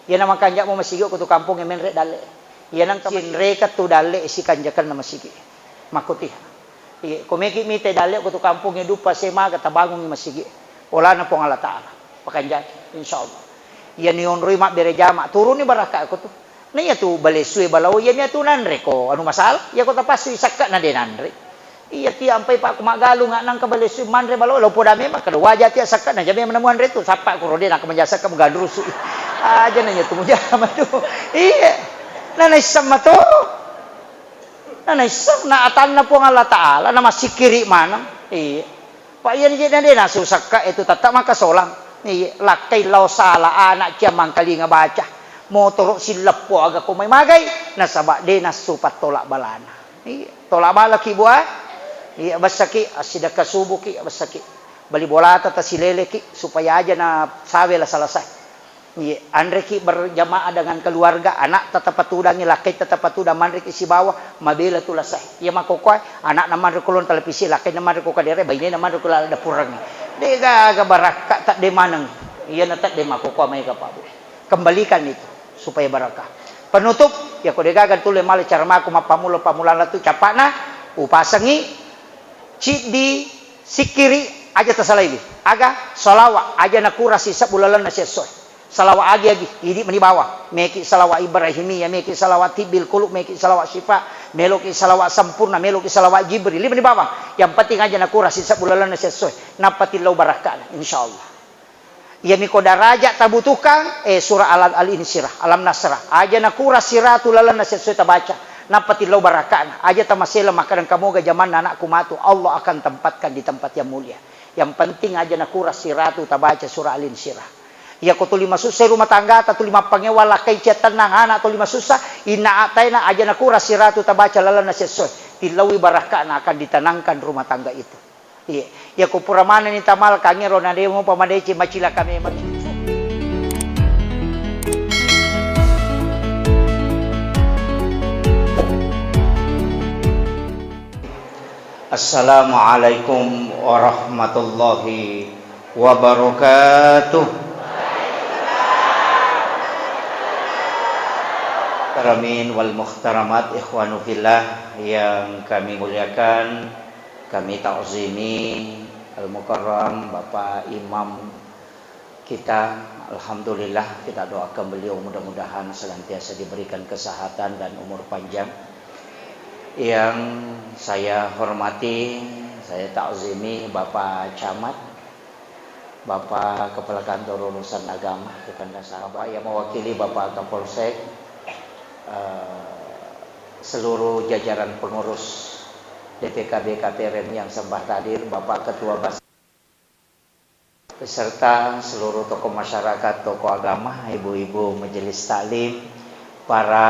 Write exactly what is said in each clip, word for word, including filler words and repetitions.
Iyana makanja'mo masigi ko tu kampongnge menre' dalle'. Iyana engka sinreka tu dalle' sikanjakenna masigi. Makkutiha. Iye, ko meki mite dalle' ko tu kampongnge duppa semaga tabangungngi masigi. Olana Puang Allah Ta'ala. Pakanjaki, insyaallah. Iyani onroi mabbere jama, turunni barakka' ko tu. Na iya tu balesue balao, iya mi atu nanre ko anu masalah. Iya ko tapassu sakka' na de' nanre. Iya, tiampai, Pak, ku maggalung, nangka balessu manre balo, lo poda memang, kada waja tia sakka, na jame menemuan retu, sappa ku rode, nangka maja sakka, mega rusu. Aja nanya tu, mujama tu. Iya. Na naisseng mato. Na naisseng, na atanna Puang Allah Ta'ala, na masikiri maneng. Iya. Pak, iya ni je, na de' nasu sakka, itu tetap maka solang. Iya, lakkai lao sala, anak cia mangkalinga baca. Motoro silleppo aga ko mai magai, nasaba de' nasu pattola balana. Iya, tola balaki bua. Iya, bessaki, assidekka subuki, bessaki. Bali bolata tasileleki, supaya aja na sawe la selesai. Iya, anreki berjamaah dengan keluarga, anak tetap patudangi, lakkai tetap patudang, manreki sibawa, mabela tu lasai. Iya, makokoa, anak na manre kulon televisi, lakkai na manre ko kadere, baine na manre kula dapureng. De' gaga barakka, tak de' maneng. Iya, na tak de' makokoa mai ka Pak Bu. Kembalikan itu supaya barakah. Penutup, ya ko degaga tulle male cara mako mappammula pammulana tu capana, upasengi ciddi sikkiri aja tasalaiwi. Aga? Salawa aja nakurasi sebbu lalenna siessoe. Salawa agi-agi, idi meni bawang. Meki salawa Ibrahimiyah, meki salawa tibbil qulub, meki salawa syifa, meloki salawa sempurna, meloki salawa Jibril, lima ni bawang. Yang penting aja nakurasi sebbu lalenna siessoe. Nappa tillau barakkana, insyaallah. Iyami ko daraja tabutuhkan, eh, surah Al-, Al-Insyirah, Alam Nasrah. Aja nakura siratu lalenna sessoe tabaca. Nappa tillau barakana. Aja tamasela makkadang kamoga jamanna anakku matu. Allah akan tempatkan di tempat yang mulia. Yang penting aja nakura siratu tabaca surah Al-Insyirah. Iya ko tuli masussa rumah tanggata, tuli mappangewa lakkai cia tennang anak tuli masussa, inna ataina aja nakura siratu tabaca lalenna sessoe. Tillaui barakana akan ditenangkan rumah tangga itu. Iya, iya ko pura manenni tamalkangngi ro na de' mupa madeceng, macilaka memang. Assalamualaikum warahmatullahi wabarakatuh. Muhtaramin wal muhtaramat, ikhwanu fillah yang kami muliakan, kami ta'zimi Al-Mukarram Bapak Imam kita. Alhamdulillah, kita doakan beliau mudah-mudahan senantiasa diberikan kesehatan dan umur panjang. Yang saya hormati, saya ta'zimi Bapak Camat, Bapak Kepala Kantor Urusan Agama, Kepala Sahabat, yang mewakili Bapak Kapolsek, eh, seluruh jajaran pengurus D P K B K T R M yang sempat hadir, Bapak Ketua Bas-, beserta seluruh tokoh masyarakat, tokoh agama, ibu-ibu majelis taklim, para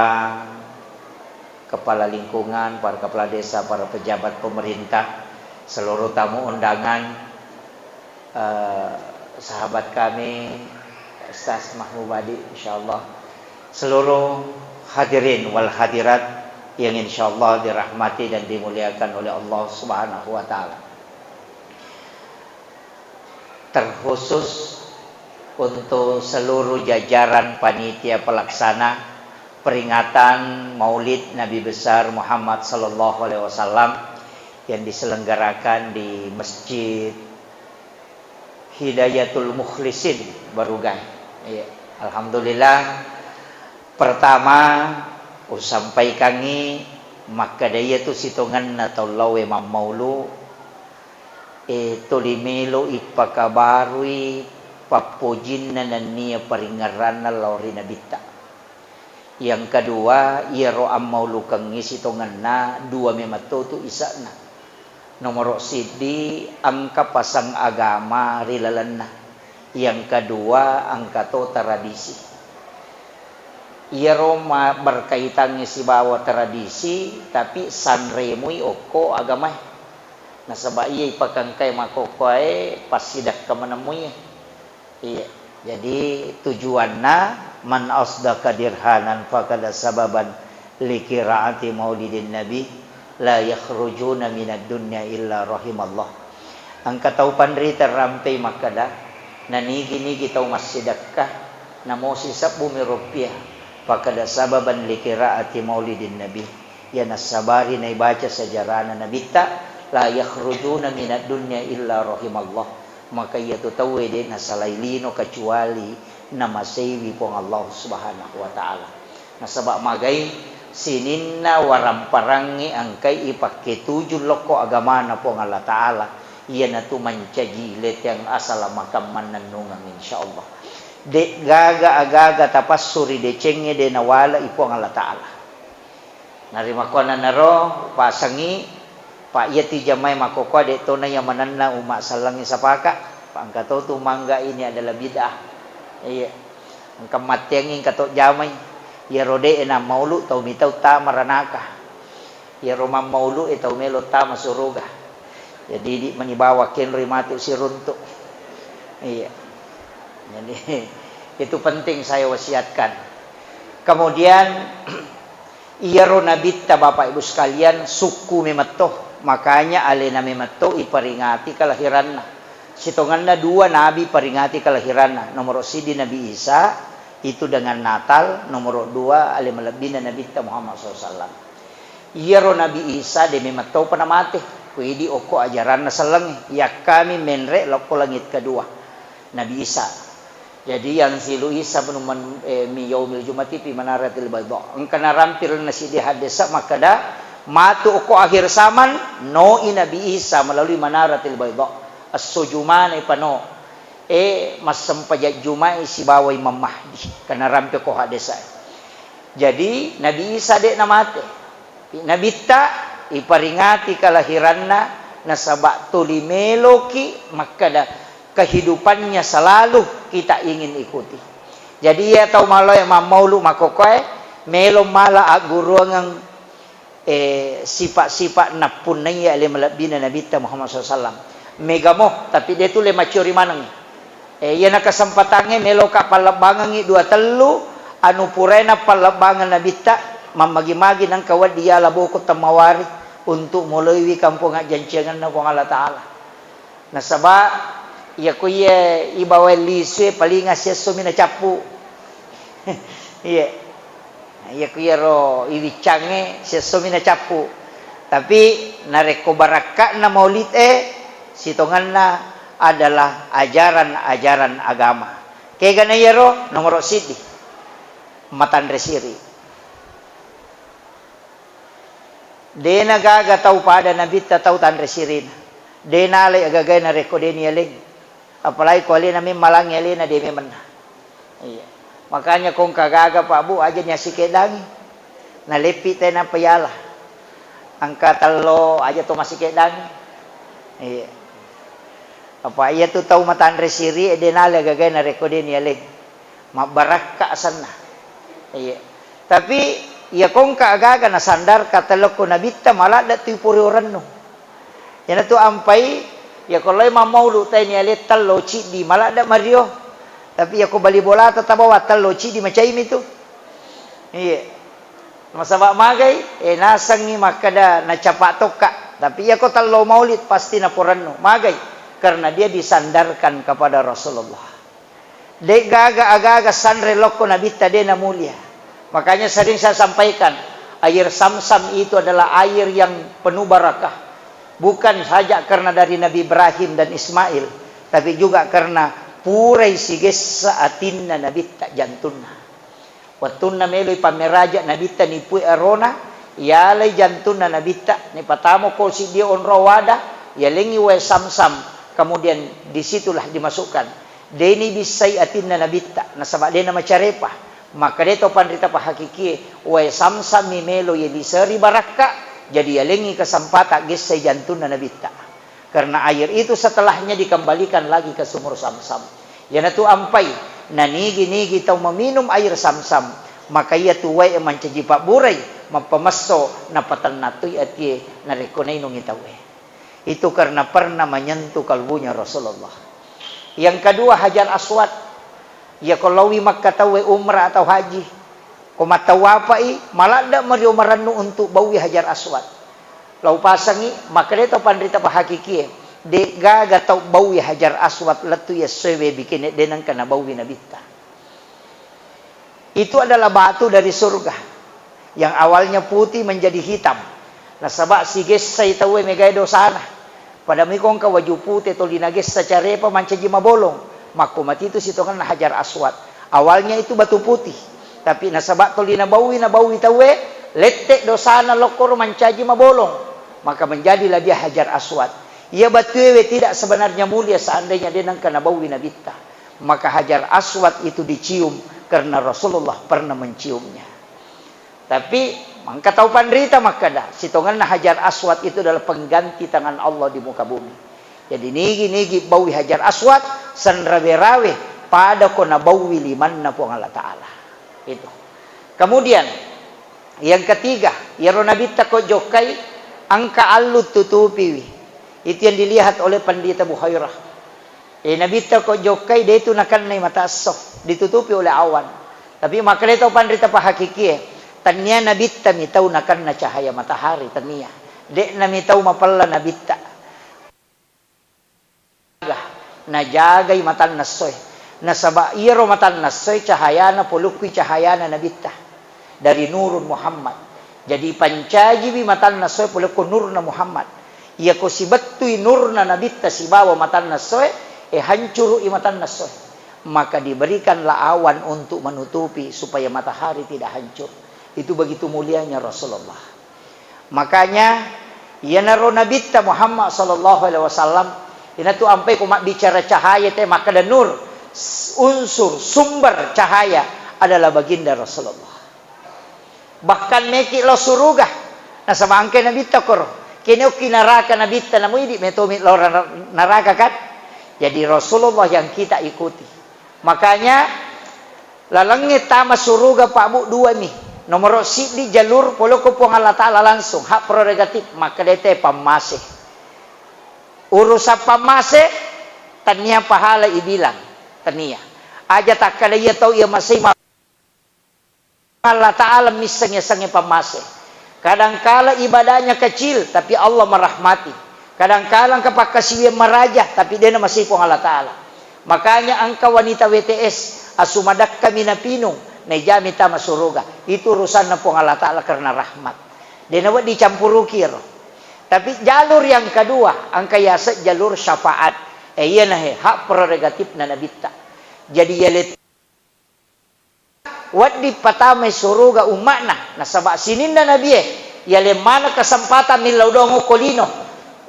kepala lingkungan, para kepala desa, para pejabat pemerintah, seluruh tamu undangan, eh, sahabat kami, Ustaz Mahmud Badi, insyaallah, seluruh hadirin wal hadirat yang insyaallah dirahmati dan dimuliakan oleh Allah Subhanahu wa Ta'ala. Terkhusus untuk seluruh jajaran panitia pelaksana peringatan Maulid Nabi Besar Muhammad sallallahu alaihi wasallam yang diselenggarakan di Masjid Hidayatul Mukhlisin, Barugai. Iya, alhamdulillah, pertama, usampaikangngi makkeda iyatu sitongenna tau lao e mammaulu, e, tuli melo ipakabarui pappojinna nennia paringngeranna lao ri Nabitta. Yang kedua, iyaro ammaulukengngi sitongenna dua memetto tu ise'na. Nomoro siddi, engka pasang agama ri lalenna. Yang kedua, engka to tradisi. Iyaro ma-, berkaitangngi sibawa tradisi, tapi sanremui okko agamae. Nasaba iya ipakengkae makkokkoe passidakka manemmuie. Iya. Jadi tujuanna, "Man asdaqa dirhanan fakada sababan likiraati maulidin nabi, la yakhrujuna minad dunya illa rahimallah." Engka tau panrita rampei makkeda, nanigi-nigi tau massidakka, Namo sisebbumi roppiah, fakada sababan likiraati maulidin nabi. Iya nassabari naibaca sejarana nabitta, la yakhrujuna minad dunya illa rahimallah. Maka iyatu tauwe de nasalai lino kecuali namaseiwi Puang Allah Subhanahu wa Ta'ala. Nasaba magai sininna waramparangnge engkai ipakketuju lokko agamana Puang Allah Ta'ala, iyanatu mancaji leteng asalamakang mannennungeng, insyaallah. De gaga agaga tapassu ri decengnge de nawale'i Puang Allah Ta'ala. Narimakkuannanaro upasengngi, pa iyatu jamai makkokkoe de tona iya manenna umma sellengnge sapaka, pa engka to tu mangga ini adalah bid'ah. Iya. Engka matteangngi engka to jamai. Iyaro de na maulu tau mitau tama ranaka. Iyaro mammaulu e tau melo tama suruga. Jadi di mani bawa kenroi matu siruntu. Iya. Jadi itu penting saya wasiatkan. Kemudian iyaro nabitta Bapak Ibu sekalian sukku memetto. Makanya alena memetto iperingati kelahiranna. Sitongenna dua nabi peringati kelahiranna. Nomoro sidi Nabi Isa, itu dengan Natal, nomoro dua ale malebbina Nabitta Muhammad sallallahu alaihi wasallam. Iyaro Nabi Isa de memettopa namate, kuidi okko ajaranna sellengnge, yakkami menre lokko langit kedua. Nabi Isa. Jadi yang silu Isa bin man-, eh, mi yaumil jumati fi manaratil baydha. Engka narampil nasidi hadesa makkada matu okko akhir zaman noi Nabi Isa melalui manaratil baydha. Esso jumane pano. E massempajang Juma'i sibawa Imam Mahdi, karena rampe ko hadesa. Jadi, Nabi Isa de namate. Nabitta iparingati kelahiranna, nasaba tuli meloki makkada kehidupannya selalu kita ingin ikuti. Jadi, iya tau maloe mammaulu makokoe, melo mala agguruangeng eh, sipa-sipa nappunnaiya ale malebbina Nabitta Muhammad sallallahu alaihi wasallam. Megamo, tapi de tulle maccori maneng. Eh, iyana kesempatangnge meloka pallebbangengngi dua tellu anu purae napallebbangeng Nabitta, mammagi-magi nengka wedding yala boko temmawari untuk moloiwi kampong ajjanciangenna Puang Allah Ta'ala. Nasaba, iyako iye ibawae lisue palinga siesso mi nacappu. Iye. Iyako iyaro iwiccangnge siesso mi nacappu. Tapi narekko barakka'na maulid e, sitongenna adalah ajaran-ajaran agama. Kegana iyaro nomoro siddi, matanre siri. Dena gaga tau pada Nabitta tau tanre sirina. Dena alai agagae narekko deni aleng. Apalagi ko alena memmalangi alena de memenna. Iya. Makanya ko engka gaga Pak Bu aja ni asikkeddangi. Naleppi te nappa yala. Engka tello aja to masikkeddangi. Iya. Apa iya tu tau matanre siri e dena alai agagae narekko deni aleng. Mabbarakka asenna. Iya. Tapi iya ko engka agaga nasandarka telokko Nabitta maladde tu ipori orennu. Iyanatu ampai iya ko lai mammaulu tai ni ale tello ciddi maladde mario. Tapi iya ko bali bolata tabawa tello ciddi macaimi tu. Iya. Nasaba magai, eh, nasengngi makkeda nacapa tokka. Tapi iya ko tello maulid pasti naporennu. Magai? Karena dia disandarkan kepada Rasulullah. De'gaga agaga sanre lokko Nabitta de namulia. Makanya sering saya sampaikan, air Sam-Sam itu adalah air yang penuh barakah. Bukan saja karena dari Nabi Ibrahim dan Ismail, tapi juga karena purai sigessa atinna Nabitta jantunna. Wettunna meloi pammeraja Nabitta nipui arona, yalai jantunna Nabitta, nipatamo ko siddi onro wada, yalengi wae Sam-Sam, kemudian disitulah dimasukkan. Deni bissai atinna Nabitta, nasaba dena macarepa. Maka de to panrita pahakikie, wae Sam-Sam mi melo ye liseri barakka, jadi yalengi kesempatan gessai jantunna Nabitta. Karena air itu setelahnya dikembalikan lagi ke sumur Sam-Sam. Iyanatu ampai, nanigi-nigi tau meminum air Sam-Sam, maka iyatu wae mancaji pabburai, mappamesso, napatennattui atie narekko nainungi tauwe. Itu karena pernah menyentuh kalbunya Rasulullah. Yang kedua, Hajar Aswad. Iya ko laowi Makkah tauwe umrah atau haji, ko mattawapa'i, maladde mario marennu untuk baui Hajar Aswad. Lao pasengngi, makkeda to panrita pahakikie, de'gaga tau baui Hajar Aswad lettu yessoe we bikine de nengka nabaui Nabitta. Itu adalah batu dari surga yang awalnya putih menjadi hitam. Nasaba sigessai tauwe megae dosana. Pada miko engka waju pute toli nagessa carepa mancaji mabolong. Makko matitu sitongenna Hajar Aswad. Awalnya itu batu putih. Tapi nasaba toli nabaui, nabaui tauwe, lette dosana lokkoro mancaji mabolong. Maka menjadilah dia Hajar Aswad. Iya batuewe tidak sebenarnya mulia seandainya de nengka nabaui nabitta. Maka Hajar Aswad itu dicium karena Rasulullah pernah menciumnya. Tapi engka tau panrita makkeda, sitongenna Hajar Aswad itu adalah pengganti tangan Allah di muka bumi. Jadi nigi-nigi baui Hajar Aswad, sanrawe-rawe, pada ko nabaui limanna Puang Allah Ta'ala. Itu. Kemudian, yang ketiga, iyaro nabitta ko jokkai, engka allu tutupiwi. Itu yang dilihat oleh Pandita Buhairah. Eh, nabitta ko jokkai, de tu nakennai mata esso, ditutupi oleh awan. Tapi makkeda tau panrita pahakikie, tania nabitta mi tau nakenna cahaya matahari, tania. De'na mi tau mapella nabitta. Najagai matanna essoe. Nasaba iyaro matanna essoe cahayana polokkui cahayana nabitta. Dari nurun Muhammad. Jadi pancajiwi matanna essoe polokko nurna Muhammad. Iyako sibettui nurna nabitta sibawa matanna essoe, e hancuru'i matanna essoe. Maka diberikanlah awan untuk menutupi supaya matahari tidak hancur. Itu begitu mulianya Rasulullah. Makanya, iyanaro Nabitta Muhammad sallallahu alaihi wasallam, inatu ampai ko mabbicara cahaya te makkeda nur, s-, unsur, sumber cahaya adalah baginda Rasulullah. Bahkan meki lao suruga, nasaba engkai Nabitta koro. Kene okki naraka Nabitta, namu idi metomi lao ra-, naraka kan? Jadi Rasulullah yang kita ikuti. Makanya, lalengnge tama suruga, Pak Bu, dua mi. Nomoro siddi jalur poloko Puang Allah Ta'ala langsung, hak prerogatif, makkedete pammase. Urusan pammase, tania pahala ibilang, tania. Aja takkada iya tau iya masei ma-, Allah Ta'ala misseng yasengnge pammase. Kadangkala ibadahnya kecil, tapi Allah merahmati. Kadangkala engka pakkasiwiang maraja, tapi de namasei Puang Allah Ta'ala. Makanya engka wanita W T S, asu madakka mi napinung, naijami tama suruga. Itu urusanna Puang Allah Ta'ala karena rahmat. De nawedding dicampuruki ero. Tapi jalur yang kedua, engka yaseng jalur syafaat. Eh, iyanahe hak prerogatifna nabitta. Jadi yale wedding patamai suruga umma'na, nasaba sininna nabie, yaleng maneng kesempatan millau doang okko lino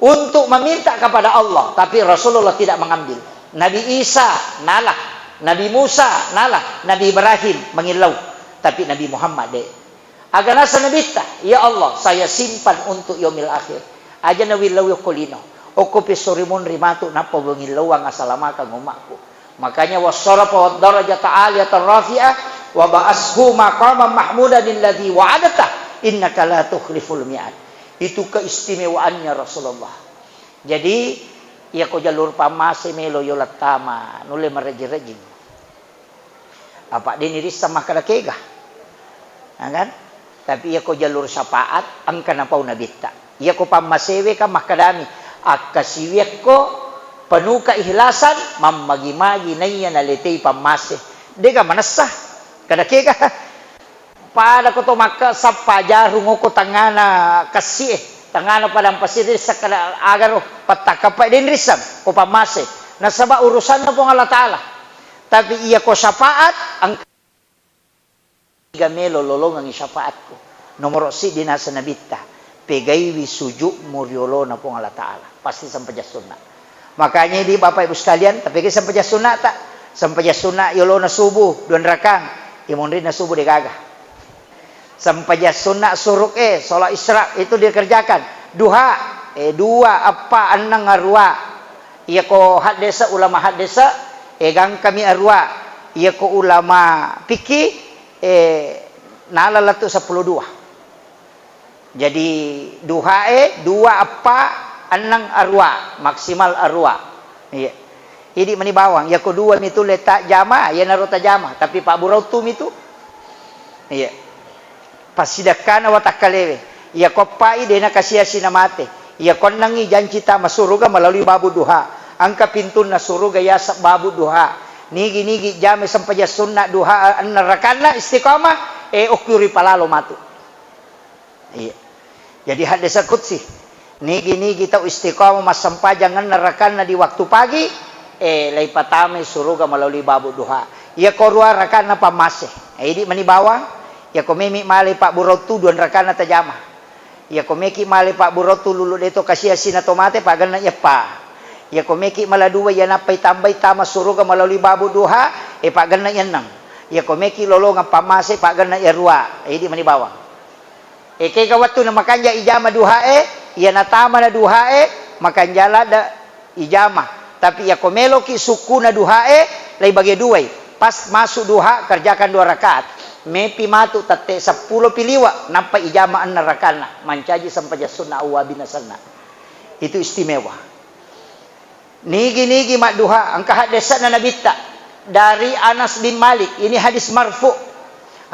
untuk meminta kepada Allah, tapi Rasulullah tidak mengambil. Nabi Isa nalah, Nabi Musa nalah, Nabi Ibrahim mangillau, tapi Nabi Muhammad de. Aga naseng nabitta, "Ya Allah, saya simpan untuk yaumil akhir." Aja nawillau okko lino. Okko pessori monri matu nappa wangillauang asalamakang umma'ku. Makanya, "Wassarafa waddarajata aliyatan rafi'ah, wa ba'ashu maqaman mahmudan alladzi wa'adtah, innaka la tukhliful mi'ad." Itu keistimewaannya Rasulullah. Jadi, iyako jalur pammase melo yola tama, nulle marejing-rejing. Apa de nirisseng makkeda kega. Ya kan? Tapi iyako jalur syafaat, engka napau nabitta. Iyako pammasewe kan makkedami, akkasiwiakko penuh keikhlasan, mammagi-magi naiya naletei pammase. Dega manessa. Kada kega. Pada ko to makka sappa jarung oko tangana kessie, tangana padang pasir, risseng kada agaro, pattakkapai de nrisseng ko pammase. Nasaba urusanna Puang Allah Ta'ala. Tapi iyako syafaat, engka Iga melo lolongengngi syafaatku. Nomoro siddi naseng nabitta, pegaiwi sujudmu riolona Puang Allah Ta'ala. Pasti sempajang sunna. Makanya idi Bapak Ibu sekalian, tapi ke sempajang sunna tak? Sempajang sunna yolona subuh, dua rakang. Imonrinna subuh degaga. Sempajang sunna suruk e, sholat isyraq itu dikerjakan. Duha, eh, dua, eppa, enneng, arua. Iyako haddese, ulama haddese, eh, gangkami arua. Iyako ulama fikih, eh, nala lettu seppulo dua. Jadi, duhae dua, eppa, enneng, arua, maksimal arua. Iya. Idi mani bawang, iyako dua mitu letta jama, iyanaro tajama, tapi pabburau tu mitu. Iya. Passidakkana watakkalewe. Iyako eppai dena kasiasi namate. Iyako ennengngi janci tama suruga melalui babu duha. Engka pintunna suruga yaseng babu duha. Nigi-nigi jamai sempajang sunna duha enneng rakanna istiqamah, eh, okko ripalalo matu. Iya. Jadi hadis qudsi, nigi-nigi tau istiqamah massempajang enneng rakanna di waktu pagi, eh, laipatamai suruga melalui babu duha. Iya ko rua rakanna pammase. Eh, idi mani bawang, iya ko memi male pabburau tu dua rakanna tajama. Iya ko meki male pabburau tu lulu deto kasiasi na to mate pagenna iyappa. Iya ko meki mala dua iya nappai tambai tama suruga melalui babu duha, eh, pagenna iyenneng. Iya ko meki lolongeng pammase pagenna iyarua. Eh, idi mani bawang. E, kega wettu na makanja ijama duhae, iya natamana duhae, makanja ladde ijama. Tapi iya ko meloki sukkuna duhae, lai bage duai. Pas masuk duha, kerjakan dua rakaat. Mepi matu tette seppulo pi liwa, nappa ijama enneng rakanna, mancaji sempajang sunna awwabin asenna. Itu istimewa. Nigi-nigi madduha, engka haddesse'na Nabitta dari Anas bin Malik. Ini hadis marfu.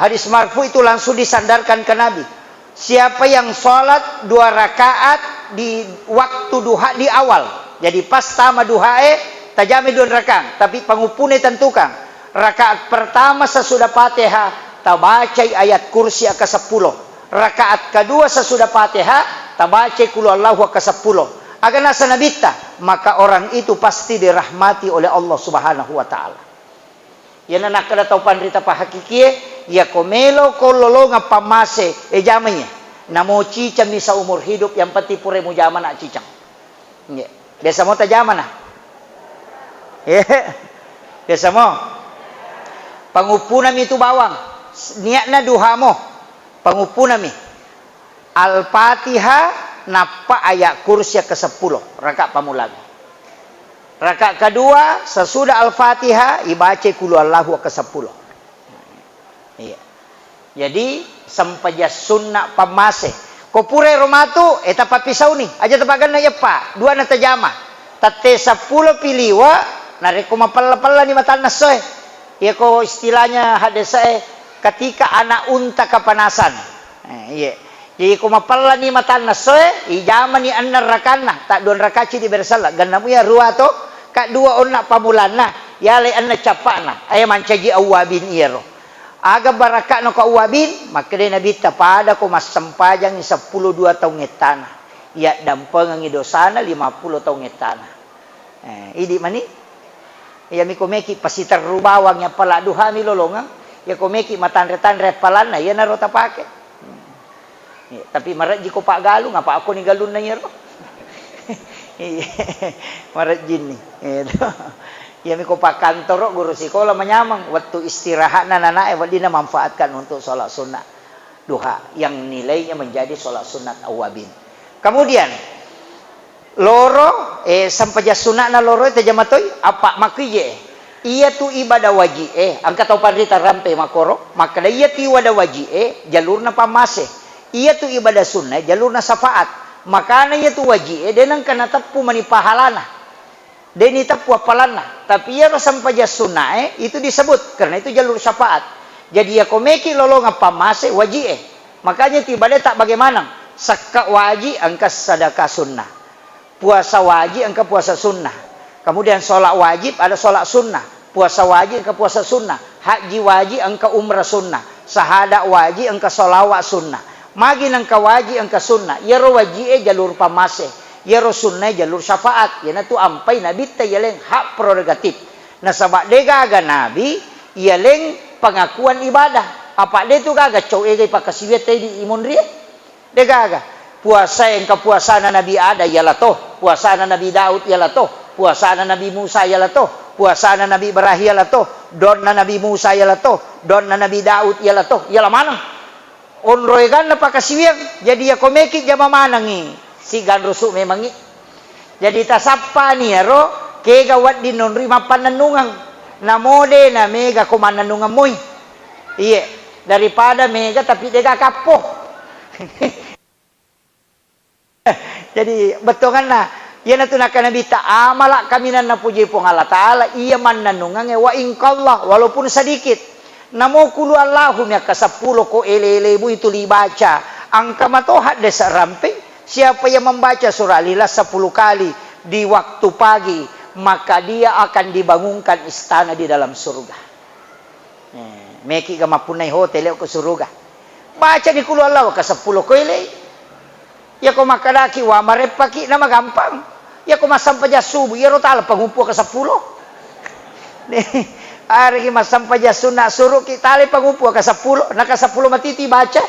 Hadis marfu itu langsung disandarkan ke Nabi. Siapa yang sholat dua rakaat di waktu duha di awal, jadi pas tama duhae, tajami dua rakaat, tapi panguppune tentukan. Rakaat pertama sesudah Fatihah, tabacai ayat kursi aka seppulo. Rakaat kedua sesudah Fatihah, tabacai Qul Huwallahu aka seppulo. Aga nasa Nabitta, maka orang itu pasti dirahmati oleh Allah Subhanahu wa Ta'ala. Iyana nakkeda tau panrita pahakikie, iya ko melo ko lolongeng pammase, e jamai. Namo cicammi saumur hidup, yang penting pura mujama na cicang. Nggih. Biasa mo tajamana? Eh, biasa mo. Panguppunami tu bawang. Niatna duha mo. Panguppunami. Al-Fatihah nappa ayat kursi ke seppulo. Raka pamulang. Raka kedua, sesudah Al-Fatihah, ibaca Qul Huwallahu ke seppulo. Iya. Jadi, sempajang sunna pammase. Ko pura ero matu, e tapappisauni. Aja tapaganna iyeppa. Dua na tajama. Tette seppulo pi liwa, narekko mapella-pellani matanna essoe. Iya ko istilahnya haddese'e, ketika anak unta kepanasan. Eh, iya. Jadi ko mapellani matanna essoe, ijamani enneng rakanna, ta dua raka cidi bersella. Gennamu iya rua to, ka dua onna pamulanna, yalai enneng cappa'na. Aya mancaji awwabin iyaro. Aga barakka'na ko awwabin? Makkedai Nabitta, pada ko massempajangngi seppulo dua taung ettana, yaddampengengngi dosana lima pulo taung ettana. Eh, idi mani. Iyami ko meki pasiterru bawang, appala duhami lolongeng. Iya ko meki matanre-tanre appalanna, iyanaro tapake. Iya, tapi marejji ko paggalung, apa akkoni galunna iyaro? Iya, marejjinni. Iya to. Iyami ko pakkantoro, guru sikola manyameng, wettu istirahatna nanae weddinna manfaatkan untuk sholat sunnah duha yang nilainya menjadi sholat sunat awwabin. Kemudian, loro, eh, sempajang sunatna loro tajama toi, apa makkuije. Iyatu ibadah waji'e, engka tau panrita rampe makkoro, makkeda iyatu ibadah waji'e, jalurna pammase. Iyatu ibadah sunnae, jalurna syafaat. Makana iyatu waji'e, de nengka nateppu mani pahalana. De niteppu appalanna. Tapi iyaro sempajang sunnae, itu disebut, karena itu jalur syafaat. Jadi, iya ko meki lolongeng pammase, waji'e. Makanya tu ibadae tak bagaimana. Sekka waji, engka sedekah sunnah. Puasa wajib engka puasa sunnah. Kemudian sholat wajib ada sholat sunnah. Puasa wajib engka puasa sunnah. Haji wajib engka umrah sunnah. Sahada wajib engka sholawat sunnah. Magi nengka wajib engka sunnah. Iyaro wajib e jalur pammase. Iyaro sunnah e jalur syafaat. Iyanatu ampai nabitta yaleng hak prerogatif. Nasaba degaga nabi yaleng pengakuan ibadah. Apa de tu gaga cau egai pakasiwiatta di imonrie. Degaga. Puasae engka puasana Nabi Adam yala to, puasana Nabi Daud yala to, puasana Nabi Musa yala to, puasana Nabi Ibrahim yala to, donna Nabi Musa yala to, donna Nabi Daud yala to, yala maneng. Onroeganna pakasiwiang, jadi yako meki jama manengi, siganrusu memangi. Jadi tasappani iyaro kega wedding nonroi mappannennungeng. Namo de na mega ko mannennungeng moi. Iye, daripada mega tapi dega kappo. Jadi bettuanganna, iyanatu nakkeda Nabitta, amala kaminang napuji Puang Allah Taala iya mannennungengnge wa ingkallah, walaupun sedikit. Namo kulu Allahu mi akka seppulo ko ele-elemu itu libaca. Engka mato haddese rampe, siapa yang membaca surah Al-Ikhlas sepuluh kali di waktu pagi, Maka dia akan dibangunkan istana di dalam surga. Eh, meki ga mappunnai hotel ko suruga. Baca di Qul Huwallahu ka seppulo ko elei. Iyako makkadaki wa mareppaki na magampang. Iyako massempajang subuh, iyaro tala pangupu ka seppulo. Areki massempajang sunna suruki tala pangupu ka seppulo, na ka seppulo matiti baca.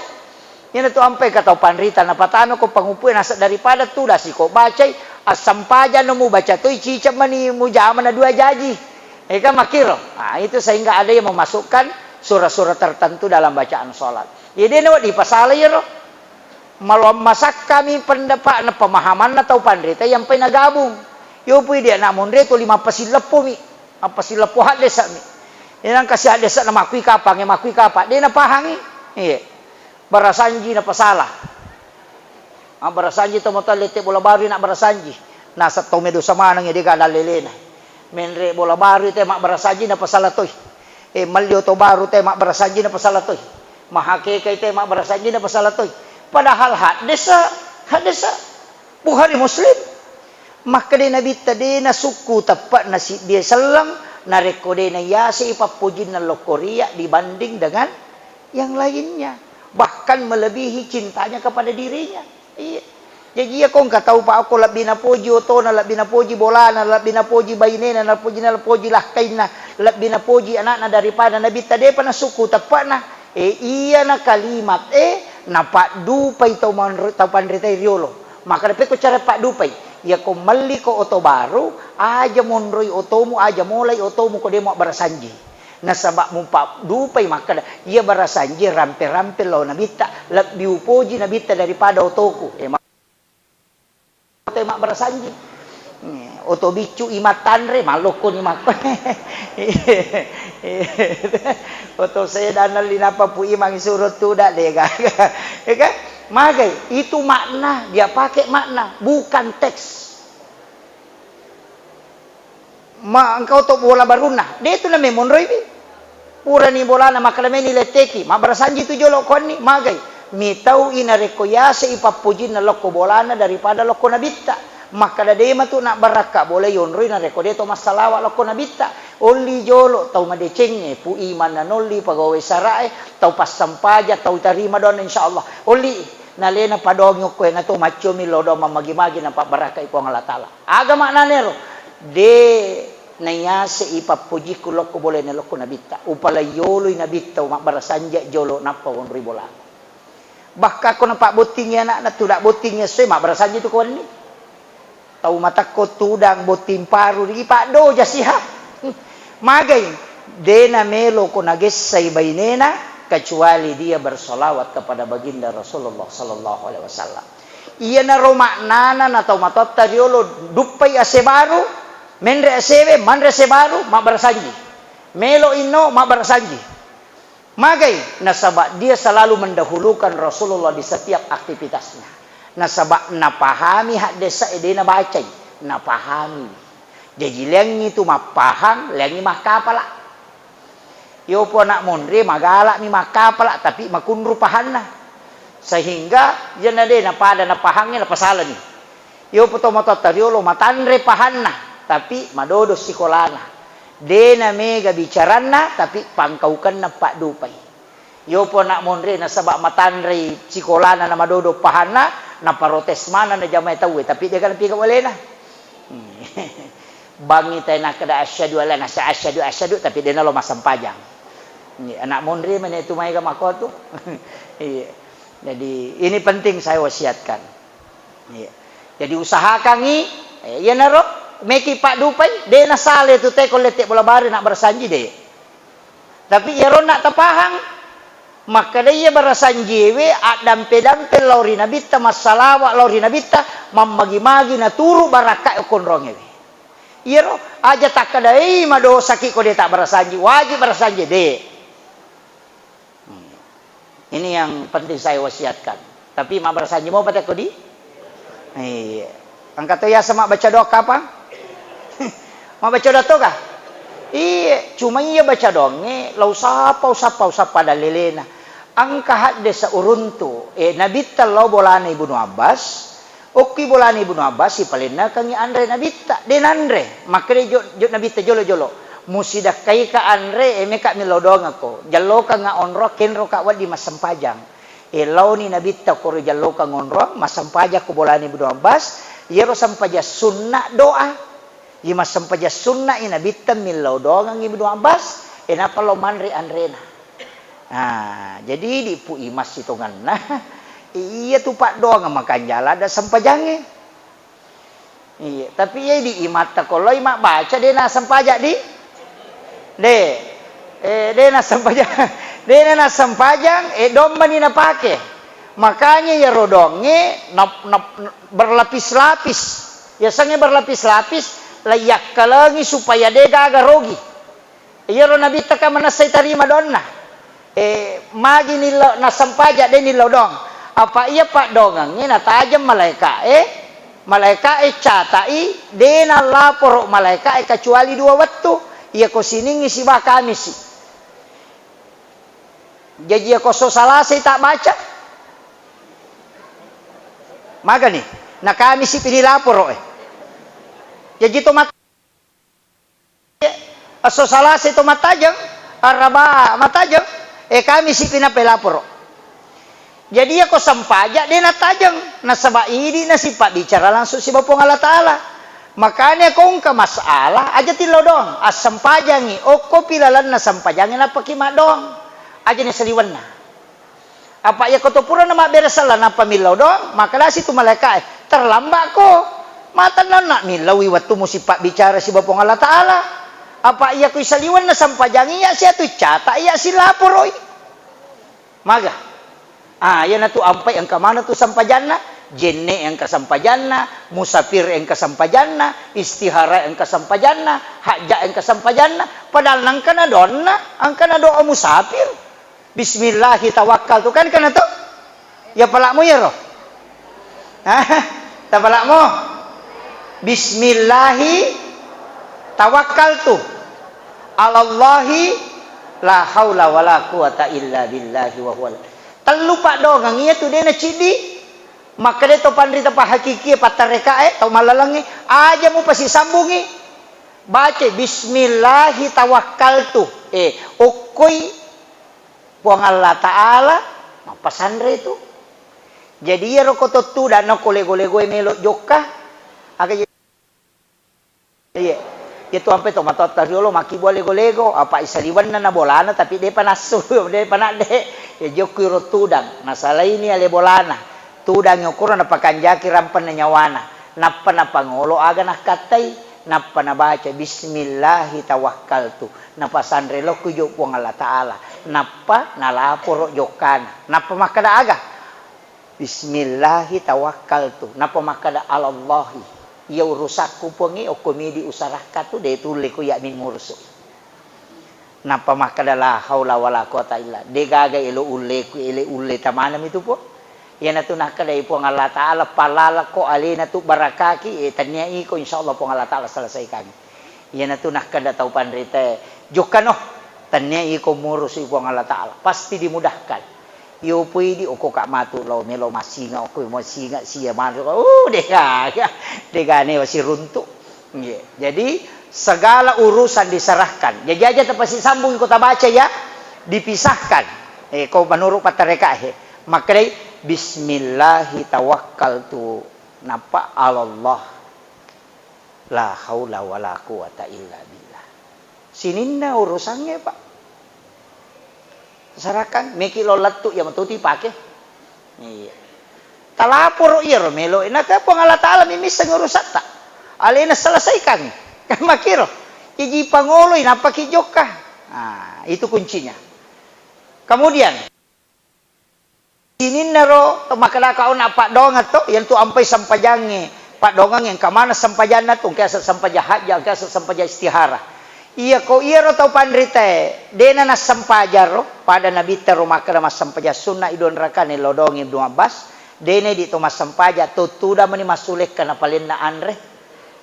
Iyanatu ampai ka tau panrita napatano ko pangupue naseng daripada tudang siko bacai, assampajang no mubaca toi ciceng mani mujama na dua jaji. Eka makkiro. Nah, itu sehingga ada yang memasukkan surah-surah tertentu dalam bacaan sholat. Jadi nawa dipasala iyaro. Maloang masakkami pendapatna pemahamanna tau panrita yang pai nagabung. Yopui dia nak monre tuli mappasilleppomi. Mappasilleppo haddesami. Inang kasi haddesa na makui kapang, makui kapang. Dia napahangi. Iya. Barasanji napasala. Ah, barasanji to moto lette bola baru nak barasanji. Nasa to medo samanang dia gala lelena. Menre bola baru te mak barasanji napasala toi. Eh, malli oto baru te mak barasanji napasala toi. Mahakeka te mak barasanji napasala toi. Padahal haddesa, haddesa. Bukhari Muslim. Makkeda Nabitta de nasukku teppe'na siddie selleng, narekko de nayasei pappojinna lokkoria dibanding dengan yang lainnya. Bahkan melebihi cintanya kepada dirinya. Iya. Jaji iya ko engka tau pa okko lebbi napoji otona, lebbi napoji bolana, lebbi napoji bainena, napoji, napoji lakkainna, lebbi napoji anakna daripada Nabitta depa nasukku teppe'na. E, iyana kalimat e napaddupai tau manre-, tau panritai riolo. Makkeda pekko cara paddupai, iyako melliko oto baru, aja monroi otomu, aja molai otomu ko de muabbarasanji. Nasaba mupaddupai makkeda, iya barasanji rampe-rampe lao Nabitta, lebbi upoji Nabitta daripada otoku. E, ma-, oto e mabbarasanji. Oto biccu i mattanre, mallokkoni makko. Oto sedana linappa Pu Imang suro tuda de gaga. Ya kan? Magai, itu makna, dia pakai makna, bukan teks. Ma engka oto bola barunna, de tu na memonroiwi. Purani bolana makkeda meni letteki, mabbarasanji tu jolo konni, magai. Mitau i narekko yase i pappojinna lokko bolana daripada lokko Nabitta. Makkeda de matu nabbarakka bola yonroi narekko de to massalawa lokko Nabitta. Olli jolo tau madecengnge, Pu Imang nanolli pegawai sarae, tau passampaja, tau tarima doanna insyaallah. Olli nalena padongi okko e nato maccomi lo doang mammagi-magi napabbarakkai Puang Allah Taala. Aga maknana ero? De nayasei pappojikku lokko bolana lokko Nabitta. Upalaiyoloi Nabitta mabbarasanji jolo nappa wonroi bola. Bahkan ko napabbottingi anakna, tuda bottingi essoe, mabbarasanji tu ko wenni. Tau matakko tudang botting paru, ripaddoja siha. Magai, de namelo ko nagessai bainena, kecuali dia bersolawat kepada baginda Rasulullah sallallahu alaihi wasallam. Iyanaro maknana na tau matoatta riolo, duppai ase baru, menre asewe, manre ase baru, mabbarasanji. Melo inno, mabbarasanji. Magai, nasaba dia selalu mendahulukan Rasulullah di setiap aktivitasnya. Nasaba napahami haddesa e de nabacai, napahami. Jaji leangngi tu mappahang, leangngi makkapala. Yopo anak monri magalami makkapala, tapi makunru pahanna. Sehingga jena de napada napahangnge napasalani. Yopo to matoatta riolo matanre pahanna, tapi madodo sikolana. De namega bicaranna, tapi pangkaukenna paddupai. Yopo anak monri nasaba matanrei sikolana na madodo pahanna, naparotes maneng na jamae tauwe, tapi de kana piga walena. Bangngi tai nakkeda asyhadu alla, nasa asyhadu, asyhadu, tapi de nalo massempajang. Iya, anak monri mene tu maega makkotu. Iya. Jadi, ini penting saya wasiatkan. Iya. Jadi, usahakangngi, eh, iyanaro meki paddupai, de nasale tu teko lette bola baru nak barasanji de. Tapi iyaro nak tapahang, makkeda iya barasanjiewe addampe-dampe lao ri Nabitta, massalawa lao ri Nabitta, mammagi-magi naturu barakka konrongewe. Iyaro aja takkedai madosaki ko de tabbarasanji, wajib barasanji de. Hmm. Ini yang penting saya wasiatkan. Tapi mabbarasanji mopa tekko di? Iya. Engka to yaseng mabbaca doa kapang? Mabbaca doa to kah? Iya, cuma iya baca doangnge, lau sapa, usappa, usappa dalilena. Engka haddesa uruntu, eh, Nabitta lao bolana Ibnu Abbas, Okkui bolana Ibnu Abbas, sipalennekengngi anre Nabitta, de nanre. Makkeda jo, jo Nabitta jolo-jolo, "Musidakkaika anre, e meka millau doangekko. Jallokangnga onroang, kenroka wedding massempajang." E, laoni Nabitta koro jallokang onroang, massempajang ko bolana Ibnu Abbas, iyaro sempajang sunna doa. Iya massempajang sunna i Nabitta millau doangeng Ibnu Abbas, e nappa lao manre anrena. Nah, jadi idi pu i massitongenna, iya tu paddoangeng makanjala ada sempajangnge. Iya, tapi iya idi imatta ko loi mabbaca de nassempajang di? De. Eh, de nassempajang. De nassempajang, eh, dommani napake. Makanya iyaro doangnge nap-, nap-, berlapis-lapis. Yasengnge berlapis-lapis, laiyakkalengi supaya de gaga rogi. Iyaro Nabitta kan manessai tarima doanna. Eh, magi nillau, nassempajang de nillau doang. Apa iya paddoangengnge natajeng malaeka'e, malaeka'e catai, de nallaporo malaeka'e kecuali dua wettu. Iyako Siningngi siba Kamisi. Jaji iyako esso Salasai tabbaca. Magani? Na Kamisi pi nilaporo, eh. Jaji to mat-, esso Salasai to mattajeng, Araba mattajeng, eh, Kamisi pi nappa laporo. Jadi iyako sempajang de natajeng, nasaba idi nasipabbicara langsung siba Puang Allah Taala. Makanya ko engka masalah, aja tillau doang, assempajangi, okkopi lalenna sempajangnge nappaki maddoang. Aja nasaliwenna. Apa iyako to purana mabbere sella nappa millau doang, makkedasi tu malaeka'e, "Terlambat ko. Matennanna millaui wettu musipabbicara siba Puang Allah Taala." Apa iyako isaliwenna sempajangi iya siatu cata iya silaporoi. Maga? Ah, iyanatu ampai engka maneng tu sempajanna, jenne engka sempajanna, musafir engka sempajanna, istihara engka sempajanna, hajja engka sempajanna, padahal nengkana doanna, engkana doa musafir. Bismillahi tawakkaltu, kan kana to? Ya palakmu iyaro? Hah? Tapalakmu? Bismillahi tawakkaltu. Alallahi la haula wala quwata illa billahi wa huwal. Tellu paddoangeng iyatu de naciddi. Makkeda to panrita pahakikie pattarekae, tau mallalengnge, aja mupasisambungi. Baca bismillahi tawakkaltu. Eh, okkoi Puang Allah Ta'ala mappasanre tu. Jadi iyaro ko to tudang nako lego-legoe melo jokka, aga je-, iye. Iyatu ampe to matoatta riolo makkibua lego-lego, apa isaliwenna na bolana tapi depa nassu, depa nadde. Ya jokku iro tudang, nasalaini ale bolana. Tudangngi okkoro napakanjaki rampenna nyawana, nappa napangolo aga nakkattai, nappa nabaca, "Bismillahi tawakkaltu." Napasanre lokku jo Puang Allah Ta'ala, nappa nalaporo jokkana. Nappa makkeda aga? "Bismillahi tawakkaltu." Nappa makkeda, "Alallahi. Iya urusakku Puangnge, okko midi usarakka tu, de tulle ko iya mi murusu." Nappa makkeda, "La haula wala quwata illa." De gaga elo ulleku, ele ulle tamanami tu, Puang. Iyanatu nakkedai Puang Allah Ta'ala, "Palalako alena tu barakaki, eh, tennia iko, insya Allah Puang Allah Ta'ala selesaikangi." Iyanatu nakkeda tau panritae, "Jokkano, tennia iko murusui Puang Allah Ta'ala, pasti dimudahkan." Iyo poidi okko ka matu lao melo masinga, okko masinga sia manu, uh, de gaga, de ganewa siruntu. Nggih. Jadi, segala urusan diserahkan. Jadi, aja tapasisambung ko tabaca ya, dipisahkan. Eh, ko menurut pattarekae, makkedai, "Bismillahi tawakkaltu." Nappa, "Alallah. La haula wala quwata illa billah." Sininna urusangnge, Pak. Serakan, meki lo lettu iya matuti pake. Iya. Talaporo iyaro melo, naka Puang Allah Ta'ala mi misseng urusatta. Alena selesaikan. Kan makiro. Iji pangoloi, nappaki jokka. Nah, itu kuncinya. Kemudian, sininnaro makkedaka ona paddoangeng to, yang tu ampai sempajangnge. Paddoangeng yang kamana sempajanna tu, engka sempajang hajja, engka sempajang istihara. Iya ko iyaro tau panritae, dena nassempajang ro, pada Nabitta ro makkeda massempajang sunna i dua rakaat, nelo doang Ibnu Abbas, dena idi to massempajang, to tudang mani massulekka napalenna anre.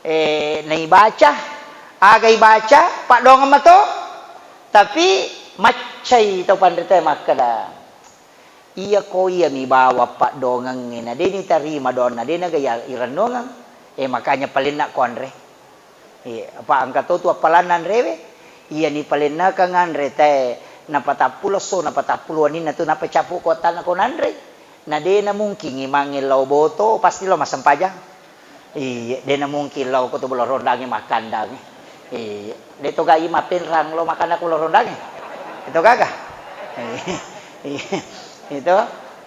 Eh, naibaca, aga ibaca, paddoangeng mato, tapi maccai tau panritae makkeda, Iyako iyami bawang paddongengnge, na de nitarima doanna, de naga iya-, irennungeng. Eh, makanya palenna ko anre. Eh, apa engka to tu appalanna anrewe? Iyani palennakang anre tae napatappulo esso, napatappulo wenninna tu, nappa cappu ko attanna ko nanre. Na de namungkin imangnge lao boto, pasti lao massempajang. Iya, de namungkin lao ko to bolo rondangnge makkandang. Iya, de to gai mappenrang lao makanna ko bolo rondangnge. Itu gaga. Iya. Itu.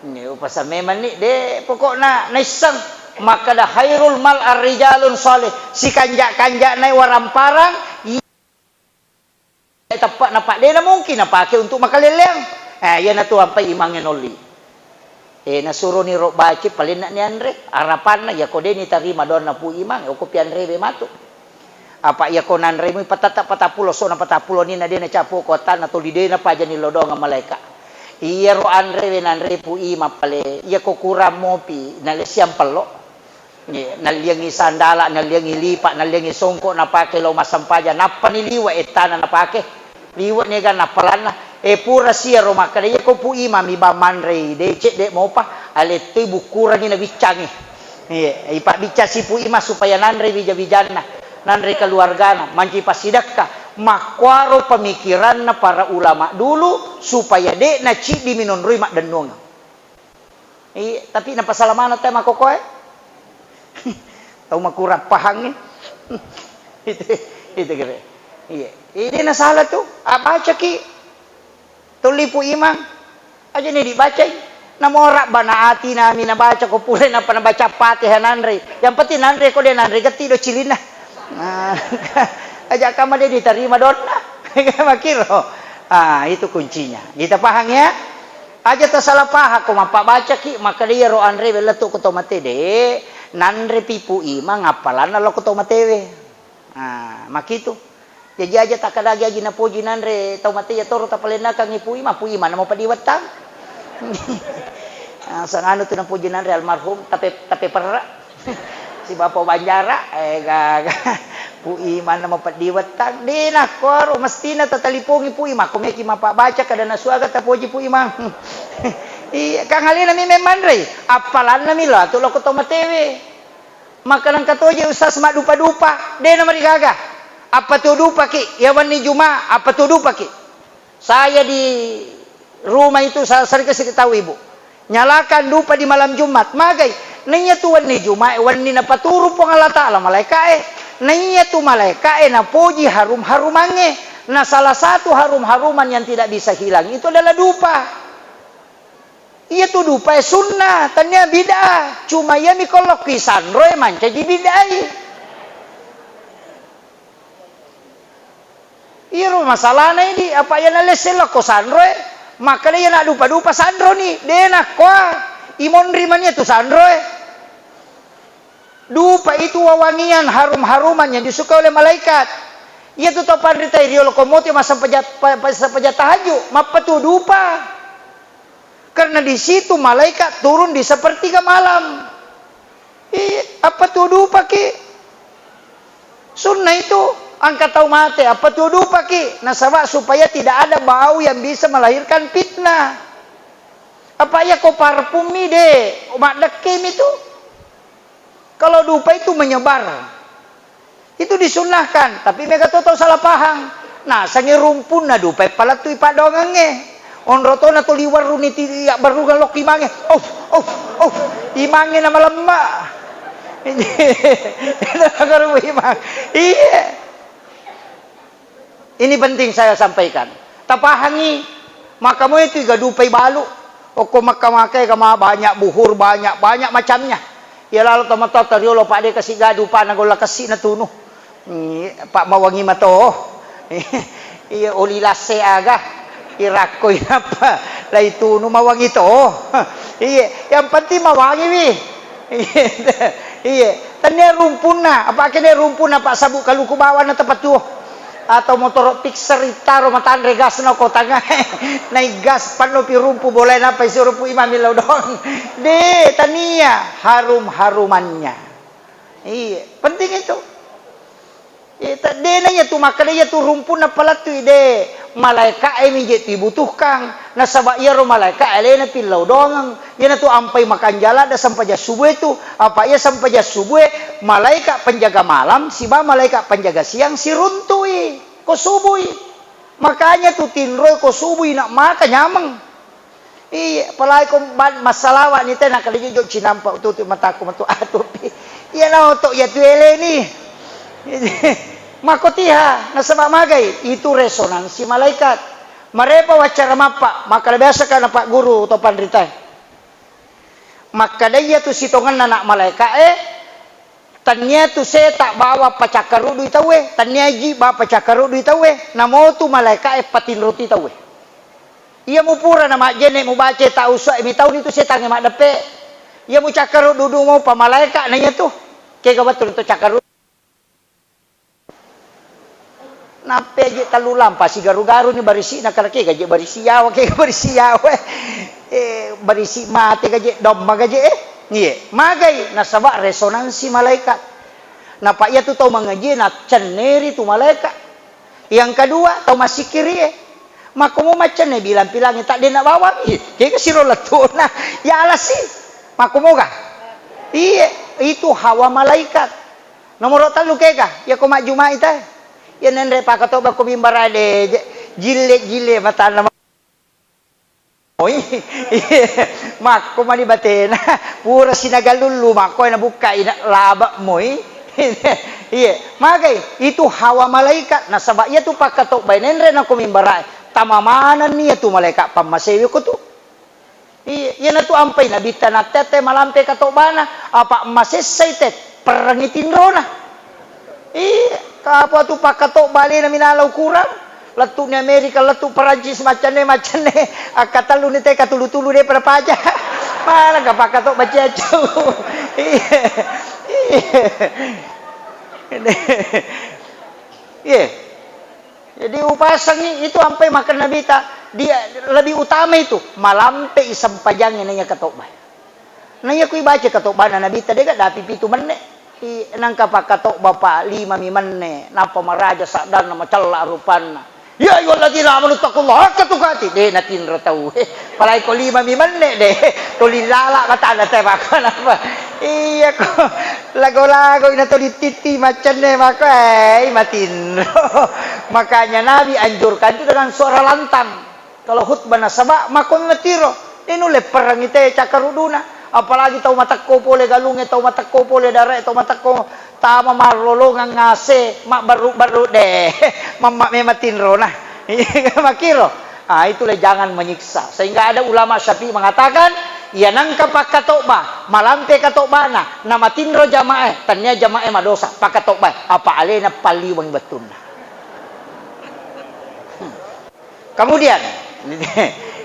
Ini upasan memang ni, de pokokna naisseng makkada khairul mal ar-rijalun salih. Sikanja-kanjana waramparang, teppe'na, Pak, de namungkin napake untuk makalelleang. Eh, iyanatu ampai imangnge nolli. Eh, nasuroni ro baca, palenna ni anre. Arapanna, iyako de nitarima doanna Pu Imang, okko pi anrewe matu. Apa iyako nanremui patata patappulo, sona patappulo ni na de nacappu ko attanna toli, de napajani lao doang malaeka. Iyaro anrewe nanre Pu Imang pale, iyako kurang mopi, nalessiang pello. Nge, nalliangngi sandala, nalliangngi lipa, nalliangngi songko napake lao massempajang, nappani liwe ettana napake. Liwe niga nappalanna. E, pura siaro makkeda, iyako Pu Imang mi bang manrei, de cedde mopa, alettoi bukkurangi nabiccangi. Iya, ipabbicca si Pu Imang supaya nanre wija-wijanna, nanre keluargana, manci passidekka. Makkuaro pemikiranna para ulama dulu supaya de naciddi minonroi maddennuang. Iya, tapi napasala maneng tau makkokkoe. Tau makurang pahangnge. Itu, itu kira. Iya. Ini na salah tu. Ah, bacaki. Tuli Pu Imang. Aja ni dibacai. Namo rabbana atina mi nabaca ko pura, napa nabaca Fatihah nanre. Yang penting nanre ko de nanre getti do cilinna. Nah, aja kama de ditarima doanna. Makiro. Ah, itu kuncinya. Kita paham ya? Aja tasala pahang ko mappabacaki, makkeda iyaro anrewe lettu ko to mate, de, nanre pi Pu Imang appalanna lao ko to matewe. Ah, makitu. Jaji aja takkadagi agi napoji nanre tau mate, iya toro tapalennakangngi Pu Imang, Pu Imang namo padiwettang. Ah, sanganu tu napoji nanre almarhum, tape, tape perra. Si Bapa Banjara, eh, gaga. Pu Imang na mapeddi wettang. De nakkuaro, mestina tatalipongi Pu Imang. Ko meki mapabbaca kada nasuaga tapoji Pu Imang. Iya, kang alena mi memmanrei. Appalanna mi latu loko to matewe. Maka nengka toje Ustaz maddupa-dupa. De namarigaga. Apa tu dupaki? Ya wenni Juma, apa tu dupaki? Saya di rumah itu, saya sering kasih tahu ibu, nyalakan dupa di malam Jumat. Magai? Naiya tu wenni Jumat, wenni napaturu Puang Allah Ta'ala malaikae. Naiya tu malaikae napoji harum-harumangnge. Nah, salah satu harum-haruman yang tidak bisa hilang itu adalah dupa. Iya tu dupae sunnah, tania bid'ah. Cuma iya mi kolokki sanroe mancaji bid'ai. Iyaro masalahna idi, apa iya nalesse lokko sanroe, makkeda iya naddupa-dupa sanroni, de nakkoa, imonri mania tu sanroe. Dupa itu wewangian, harum-haruman yang disukai oleh malaikat. Iya tu tau panrita riolo ko moti massempajang, pa-, pa-, sempajang tahajud, mappatu dupa. Karena di situ malaikat turun di sepertiga malam. Iya, apa tu dupaki? Sunnah itu, angka tau mate, apa tu dupaki? Nasaba supaya tidak ada bau yang bisa melahirkan fitnah. Apa iya ko parfum mi de, maddekke mi tu. Kalau dupa itu menyebar. Itu disunnahkan, tapi mega to tau salah pahang. Nasengngi rumpunna dupa e palettui paddoangengnge. Onro tona tuli warruni ti abbarrungeng lokki mange. Uff, uff, uff. Imangnge namalemma. Itu nagaru imang. Iya. Ini penting saya sampaikan. Tapahangi, maka moe tu iga dupai balu. Okko Mekka maka ega ma banyak buhur, banyak, banyak macamnya. Iya lalo tomatoatta riolo, Pak, de kasi ga dupana golla kessi natunu. Hmm, Pak, mawangi mato. Iya, oli lasse aga. Irakko inappa lai tunu mawangi to. Iya, yang penting mawangi wi. Iya, iya. Tania rumpunna, apa kene rumpunna, Pak, sabuk kaluku bawang na tepat tuo. Atau motoro Pixar itaro matanre gas na ko tangae. Nai gas panno pi rumpu boleh napa isi rumpu imami lao doang. De, tania harum-harumannya. Iya, penting itu. Iya, ta-, de na iya tu makkeda iya tu rumpunna palettui de. Malaeka'e mi je tibutuhkang, nasaba iyaro malaeka'e alena pillau doangeng. Iyanatu ampai makanjala da sempajang subuh itu, apa iya sempajang subuh e, malaeka penjaga malam siba malaeka penjaga siang siruntui ko subui. Makanya tu tinroi ko subui nak maka nyameng. Iya, apalagi ko ba-, massalawa ni tena kada jojo cinampa ututu mataku matu atupi. Iya na oto iya tu eleni. Mako tiha nasaba magai itu resonansi malaikat. Marepa waccara mappa, makkada biasa kana Pak Guru to panrita. Makkada iya tu sitongenna nak malaika e, Tannia tu seta bawa pacakkarudui tauwe, tannia ji bawa pacakkarudui tauwe, namotu malaeka'e patinroti tauwe. Iya mupura na majjenne mubaca ta uswa mitau nitu setangnge maddeppe. Iya mucakkarudu mau pa malaeka na iya tu. Kega wettu to cakkarudu. Nappe aje tellu lampa sigaru-garu ni barisi na kala kega je barisi yawa kega barisi yawa eh barisi mate gaje domma gaje eh iye magai nasaba resonansi malaikat. Napa iya tu tau mangaji na cenneri tu malaikat. Yang kedua tau masikiri eh makkomo maccenne bilang-bilangi tak dena bawang ih kega siro lettuna ya alasi makkomoga iye itu hawa malaikat. Nomoro tellu kega, iya ko majjumai ta. Iya nenre pakatobba ko mimbara de, je-, jille-jille matanna ma-, moi. Makko mani batena, pura sinaga lullu, makko na bukka ina laba moi. Iya, magai itu hawa malaikat, nasaba iya tu pakatobba nenre na ko mimbara, tama manenni iya tu malaikat pammasewe ko tu. Iya, iyanatu ampai nabitta nattette malampe katobana, apa masessai te perrengi tinrona. Iya, kapa tu pakkatobba alena minala ukurang. Lettu ni Amerika, lettu Perancis, maccanne, maccanne. Akkatellu ni te katulu-tulu de pada paja. Mana ka pakkatobba ciacau. Iya. Iya. Iya. Jadi upasangi itu ampai makan Nabi ta, dia lebih utama itu malampe i sempajangnge naiya katobba. Naiya kui baca katobana Nabi ta dega dapi pitu menne. I, nangka pakkatobba pa lima mi menne, nappa maraja saddanna macella rupanna. Ya ayyuhalladzina amanu taqullaha haqqa tuqatih. De natinro tau. Palai ko lima mi menne de. Tuli lala matana te makko napa. Iya ko lago-lago ina to dititi macenne makko eh matinro. Makanya Nabi anjurkan itu dengan suara lantang. Kalau khutbah nasaba makko matiro. Ini nulle perangi te cakkaruduna. Apalagi tau matekko pole galunge, tau matekko pole dare, tau matekko tama marlolongang ngase, mabbaru-baru de. Mamma memang tinrona. Makiro. Ah, itulah jangan menyiksa. Sehingga ada ulama Syafi'i mengatakan, iya nangka pakkatobba, malampe katobana, namatinro jamaah, tania jamaah madosa, pakkatobba, apa alena palliweng bettunna. Hmm. Kemudian,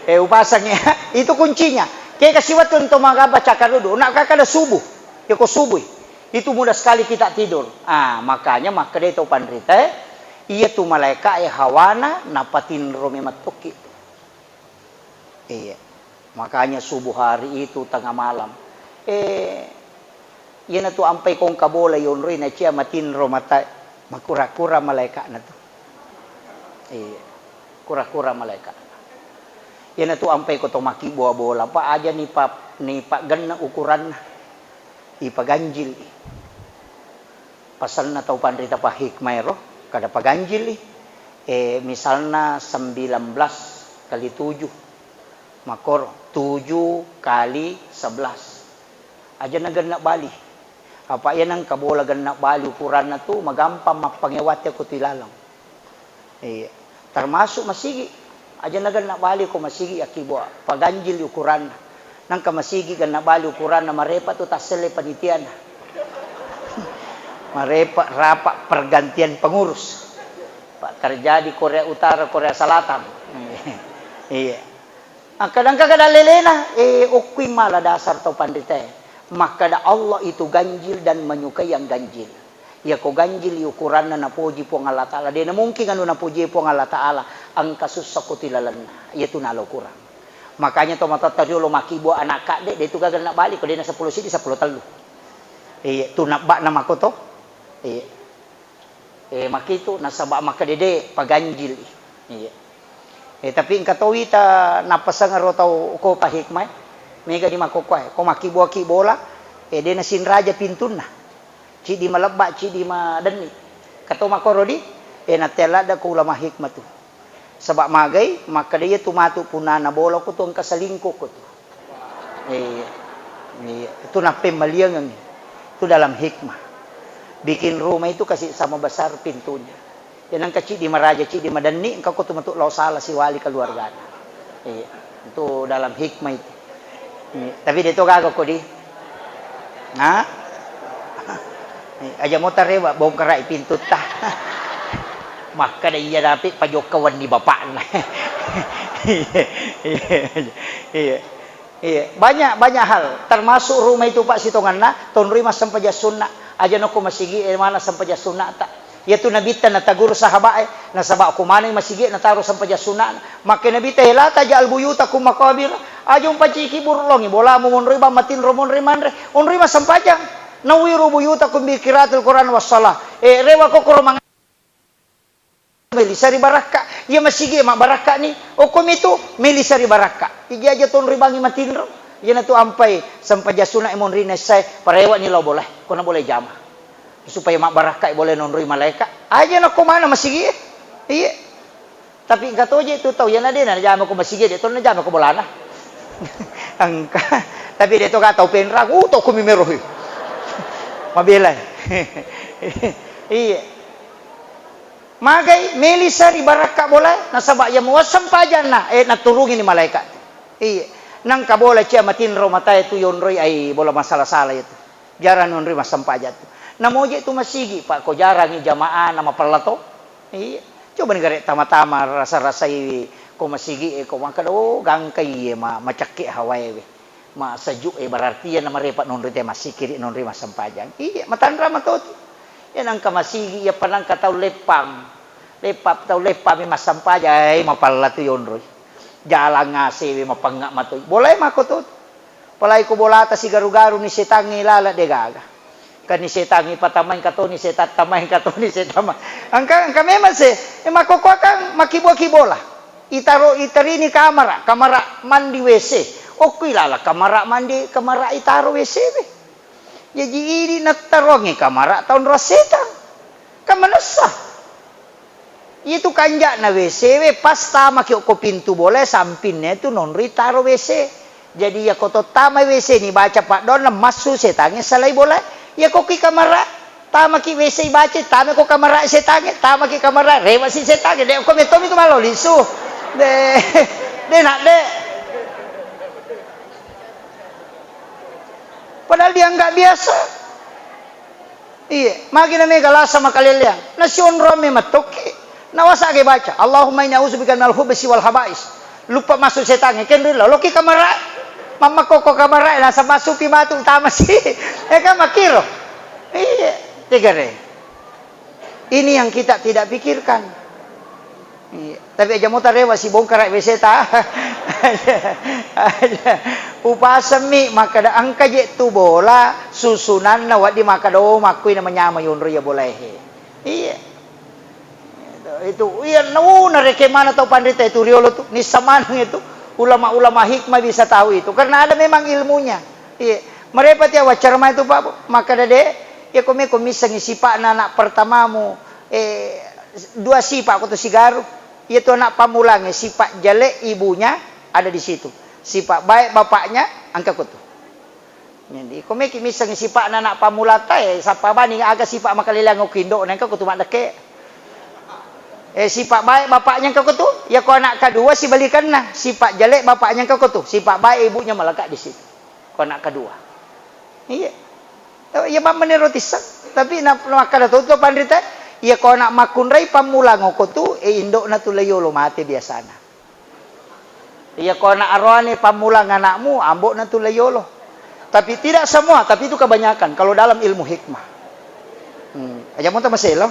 eh, upasang ya, itu kuncinya. Kega siwettu untuk mengapa cakarudu, nak kakak ada subuh, ya kok subuh. Itu mudah sekali kita tidur. Ah, makanya makkeda tau panrita, eh, iya tu malaika e hawana napatinro memettoki. Iya. Makanya subuh hari itu tengah malam. Eh, iyanatu ampai kongka bola yonroi nacia matinro mata makura-kura malaika natu. Iya. Kura-kura malaika. Iyanatu ampai ko to maki bola-bola, pa aja ni pa ni pa genna ukuranna. Ipaganjili. Pasanna tau panrita pa hikmah ero, kada paganjili. Eh, misalna sembilan belas kali tujuh. Makkoro, tujuh kali sebelas. Aja na genna bali. Apa iya nangka bola genna bali ukuranna tu magampang mappangewate ko tu ilaleng. Iya. Termasuk masigi. Aja na genna bali ko masigi akkiboa. Paganjili ukuranna. Nangka masigi genna bali ukuranna marepa tu tasselle panitiana. Marepa rapa pergantian pengurus. Pak terjadi Korea Utara, Korea Selatan. Iya. Akkadangka kada lelena, eh, okkui mala dasar tau panritae. Makkada Allah itu ganjil dan menyukai yang ganjil. Iyako ganjil ukuranna napoji Puang Allah Ta'ala. De namungkin anu napoji Puang Allah Ta'ala, engka sussa ko tilalenna. Iyatu nala ukurang. Makanya to matotta riolo makkibua anak kadde, de tu gaga nabali, ko de na seppulo siddi, seppulo tellu. Iya, tu nabba'na makoto. Iya. Eh, makitu nasaba makkadede paganjili. Iya. Eh, tapi engka towi ta nappaseng ero tau ko pa hikmah, eh. Mega di makkokkoe, ko makkibua-kibola, eh, de nasinraja pintunna. Ciddi malebba, ciddi madenni. Kato makkoro di, eh, nattea ladde ko ulama hikmah tu. Saba magai, makkeda iya tu matu punana bola ko tu engka selingkuh ko tu. Iya. Iya. Itu nappemmaliangeng. Itu dalam hikmah. Bikin rumah itu kasih sama besar pintunya. Ya, nengka ciddi maraja, ciddi madenni, engka ko tu matu lao sala siwali keluargana. Iya, itu dalam hikmah itu. Iya, tapi de to gaga ko di. Nah? Iya, aja mo tarewa, bongkarai pintutta. Makkeda iya dapi pajokka wenni bapakna. Iya, iya, iya. Iya, banyak, banyak hal, termasuk rumah itu, Pak, sitonganna, tonroi massempajang sunna. Aja nokko masigi, eh, mana sempajang sunna ta. Iyatu Nabitta nataguru sahabat, eh, nasaba ko maneng masigi nataro sempajang sunna. Makke Nabitta, "Eh, la taj'al buyutakum maqabir." Aja umpaciki buru longi, bolamu monroi bang matinro monroi manre, onroi massempajang. "Nawwiru buyutakum bi qiraatil Qur'an was shalah." Eh, rewa kokoro mang- Melisa ri barakka. Iya masigi mabbarakka ni. Okko mitu melisa ri barakka. Iji aja tonroi bangi matinro. Iyana tu ampai sempajang sunna monri nessae, parewa ni lao bolae. Kona bolae jama. Supaya mabbarakka bolae nonroi malaeka. Aja nakko mana masigi. Iya. Tapi engka toje tu tau iyana de najama ko masigi, de to najama ko bolana. Engka. Tapi de to ka tau penrang, uh, to kumi merohi. Mabelai. Iya. Magai melisa ri barakka bolae, nasaba iya muasseng pajanna, eh, naturungini malaeka. Iya. Nangka bola cia matinro matae tu yonroi ai bola masala-sala itu. Jarang nonroi massempajang tu. Namoje tu masigi, Pak, ko jarangi jamaah na mapella to. Iya. Coba ni gare tama-tama rasa-rasai ko masigi, eh, ko makkeda, oh, gangka iye ma-, macakke hawae we. Masejuk, eh, berarti iya namarepa nonroi te massikiri, nonroi massempajang. Iya, matanra matoti. Iya nangka masigi, iya panangka tau leppang. Leppang, tau leppang mi massempajang, eh, mapalla tu yonroi. Jalang ngasewe mapengnga matoi. Bolae mako to. Apalagi ko bolata sigaru-garu ni setangnge lala de gaga. Kani setangnge patamai engka toni setang, tamai engka toni setang. Engka, engka memang se, eh, makkokkoe kan makkibua-kibola. Itaro, itarini kamara, kamara mandi W C. Okko ilala kamara mandi, kamara itaro W C we. Jaji idi nattaroangngi kamara taonroi setang. Kan manessa. Itu kanja'na W C we, pas tamaki okko pintu bolae, sampinna tu nonroi taro W C. Jadi, iyako to tama W C ni baca paddoanna, massu setangnge salai bolae. Iyako ki kamara, tamaki W C baca, tamako kamara setangnge, tamaki kamara, rewasi setangnge. De' ko mettomi ko malo lisu. De', de' nak de'. Padahal dianggap biasa. Iye, magi na mega lasa makaleleang. Nasionrong me mattokki. Nawasage baca, "Allahumma inni a'udzubika minal khubsi wal khaba'is." Luppa masuk setangnge, kenroi loloki kamara. Mammakoko kamara, nasa masuki matu tamasi. Eh, kan makkiro. Iye, tegare. Ini yang kita tidak pikirkan. Iya. Tapi aja mo tarewa sibongkara W C ta. Upasemmi makkeda engka je tu bola susunanna wedding makkeda, oh, makkui na manyameng yonroi iya bolae. Iya. Itu, itu, iya, nu, narekeng mana tau panrita itu riolo tu, nissa maneng itu. Ulama-ulama hikmah bisa tahu itu karena ada memang ilmunya. Iya. Merepati awaccara mai tu, Pak, Bu. Makkeda de, iya ko meko missengi sipa'na anak pertamamu, eh, dua sipa' ko tu sigaru. Iyatu ana' pammulangnge, sipa' jelek ibunya ada di situ. Sipa' baik bapaknya engka ko tu. Jadi, ko meki missengngi sipa'na ana' pammulata, eh, sappa bani aga sipa' makaleleang okko indo'na engka ko tu maddekke. Eh, sipa' baik bapaknya engka ko tu, iya ko ana' kedua sibalikanna, sipa' jelek bapaknya engka ko tu, sipa' baik ibunya melekat di situ. Ko ana' kedua. Iya. Iya, mammeniro tisseng. Tapi na-, makkada to, to panrita, iya ko ana' makkunrai pammulang okko tu, eh, indo'na tu la yolo mate biasana. Iya ko ana' aroane pammulang anakmu, ambo'na tu la yolo. Tapi tidak semua, tapi itu kebanyakan kalau dalam ilmu hikmah. Hmm, aja mo tamaselo.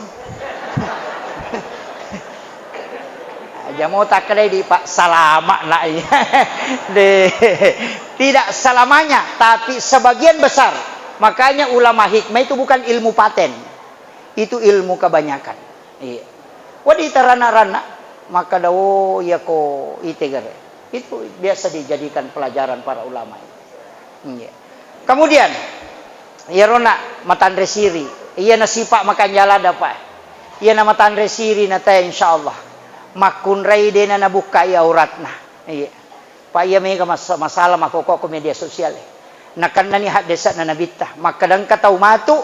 Aja mo takkedai di Pak salama na iya. De. Tidak selamanya, tapi sebagian besar. Makanya ulama hikmah itu bukan ilmu paten. Itu ilmu kebanyakan. Iya. Wadi tarana-rana. Makkeda, "Oh, iyako itegere." Itu biasa dijadikan pelajaran para ulama itu. Iya. Kemudian, iyarona matanre siri, iyana sipa makanja lada, Pak. Iyana matanre siri na teh, insyaallah. Makkunrai dena nabukkai auratna. Iya. Pak, iya mega mas-, masalah makkokko ko media sosial e. Nakennani haddese'na Nabitta. Makkeda engka tau matu,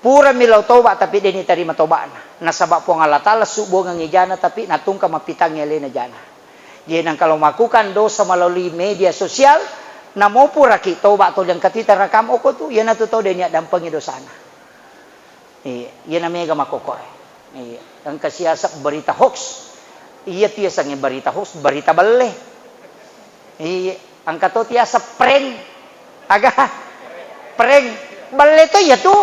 purami lao toba, tapi de nitarima toba'na. Nasaba Puang Allah Taala subbuangengngi jana, tapi natungka mappitangngi alena jana. Jadi, nangka lao melakukan dosa melalui media sosial, namo puraki toba atau engka tu itarakam okko tu, iyanatu tau de niaddampengi dosana. Iya, iyana mega makkokkoe. Iya, engka siaseng berita hoax. Iya tu yasengnge berita hoax, berita belle. Iya, engka to tiaseng prank. Aga? Prank. Belle to iya tu.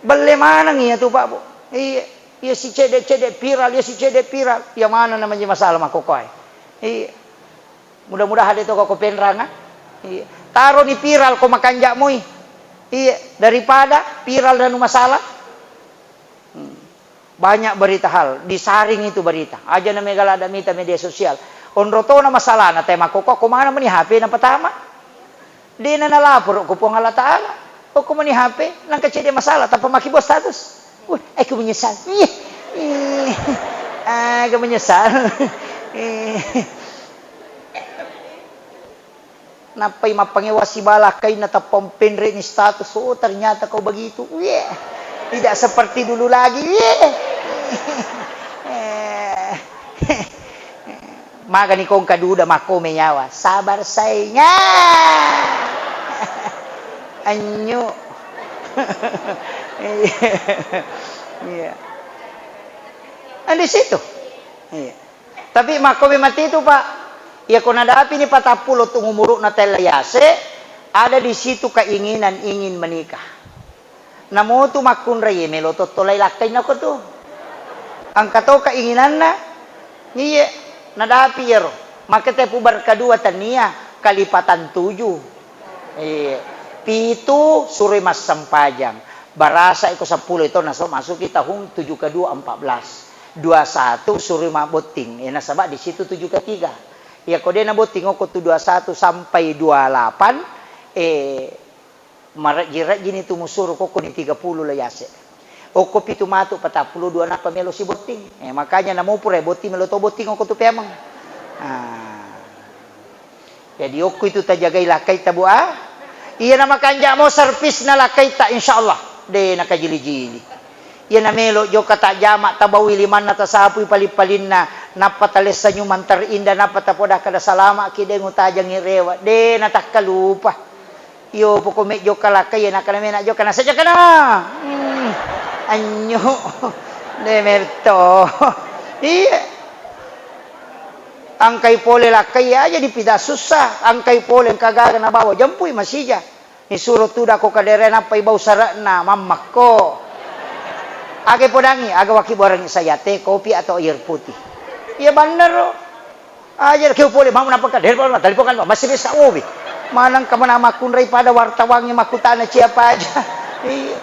Belle maneng iya tu, Pak, Bu. Iya, iya si cedde-cedde viral, iya si cedde viral. Iya mana namanya masalah makkokkoe. Iya. Mudah-mudahan de to ko penranga. Iya. Taroni viral ko makanja moi. Iya, daripada viral nanu masalah. Hmm. Banyak berita hal, disaring itu berita. Aja na mega lada mita media sosial. Onro tona masalahna, te makkokko ko mana meni H P na patama. Dena nalaporo ko Puang Allah Taala. Okko meni H P, nangka cedde masalah, tappa makkibua status. Wah, aku menyesal. Iya. Iya. Aku menyesal. Iya. Nappai mappangewa sibala kainna, tappa penre'ni status, "Oh, ternyata kau begitu." Wih, tidak seperti dulu lagi. Wih. Magani kongka duda makkome nyawa. Sabar sainga. Anyu. Iya. Iya. Kan di situ. Iya. Tapi makkomi mati itu, Pak. Iya, ko nadapini patappulo tu umuru'na tella yase, ada di situ keinginan ingin menikah. Namo tu makkunrai melo tottolai lakkainna ko tu. Engka to keinginanna. Iye, nadapi iyaro. Maka tepu berkedua tania kalipatan tujuh. Iye. Pitu suroi massempajang. Barasa iko seppulo itu naso masuki tahun tujuh kedua empat belas. Dua satu suroi mabbotting. Eh, nasaba di situ tujuh ketiga. Iya, ko de nabotting okko tu dua satu sampai dua lapan, eh, marejji-rejjini tu musuru kokko ni tiga puluh lo yase. Okko pitu matu patappulo dua nappa melo sibotting. Eh, makanya namo pura botting melo to botting okko tu peameng. Ah. Jadi okko itu tajagai lakkaitta, Bu, ah. Iya na makanja mo servisna lakkaitta, insyaallah. De nakajili-jili. Iya na melo jokka tajjama, tabaui limanna, tasapui paling-palinna, nappa talessa nyumang terindah, nappa tapoda kada salama ki de ngutajangi rewa. De natakkalupa. Iyo, poko mejjokka lakkai, iya, nakkana mena jokka, nasejja kana. Hmm, anyu. De merto. Iya. Angkai pole lakkai aja dipida sussa, angkai pole engka gaga nabawa jempui masija. Nisuro tudako kadere nappai bau sare'na, mammakko. Aga podangi, aga waki borangi saya teh, kopi atau air putih. Iya bannero. Aja keu pole mau nappa kadere pole, telepon kan masih bisa obi. Manang kemana makkunrai pada wartawangi makkutana siapa aja. Iya.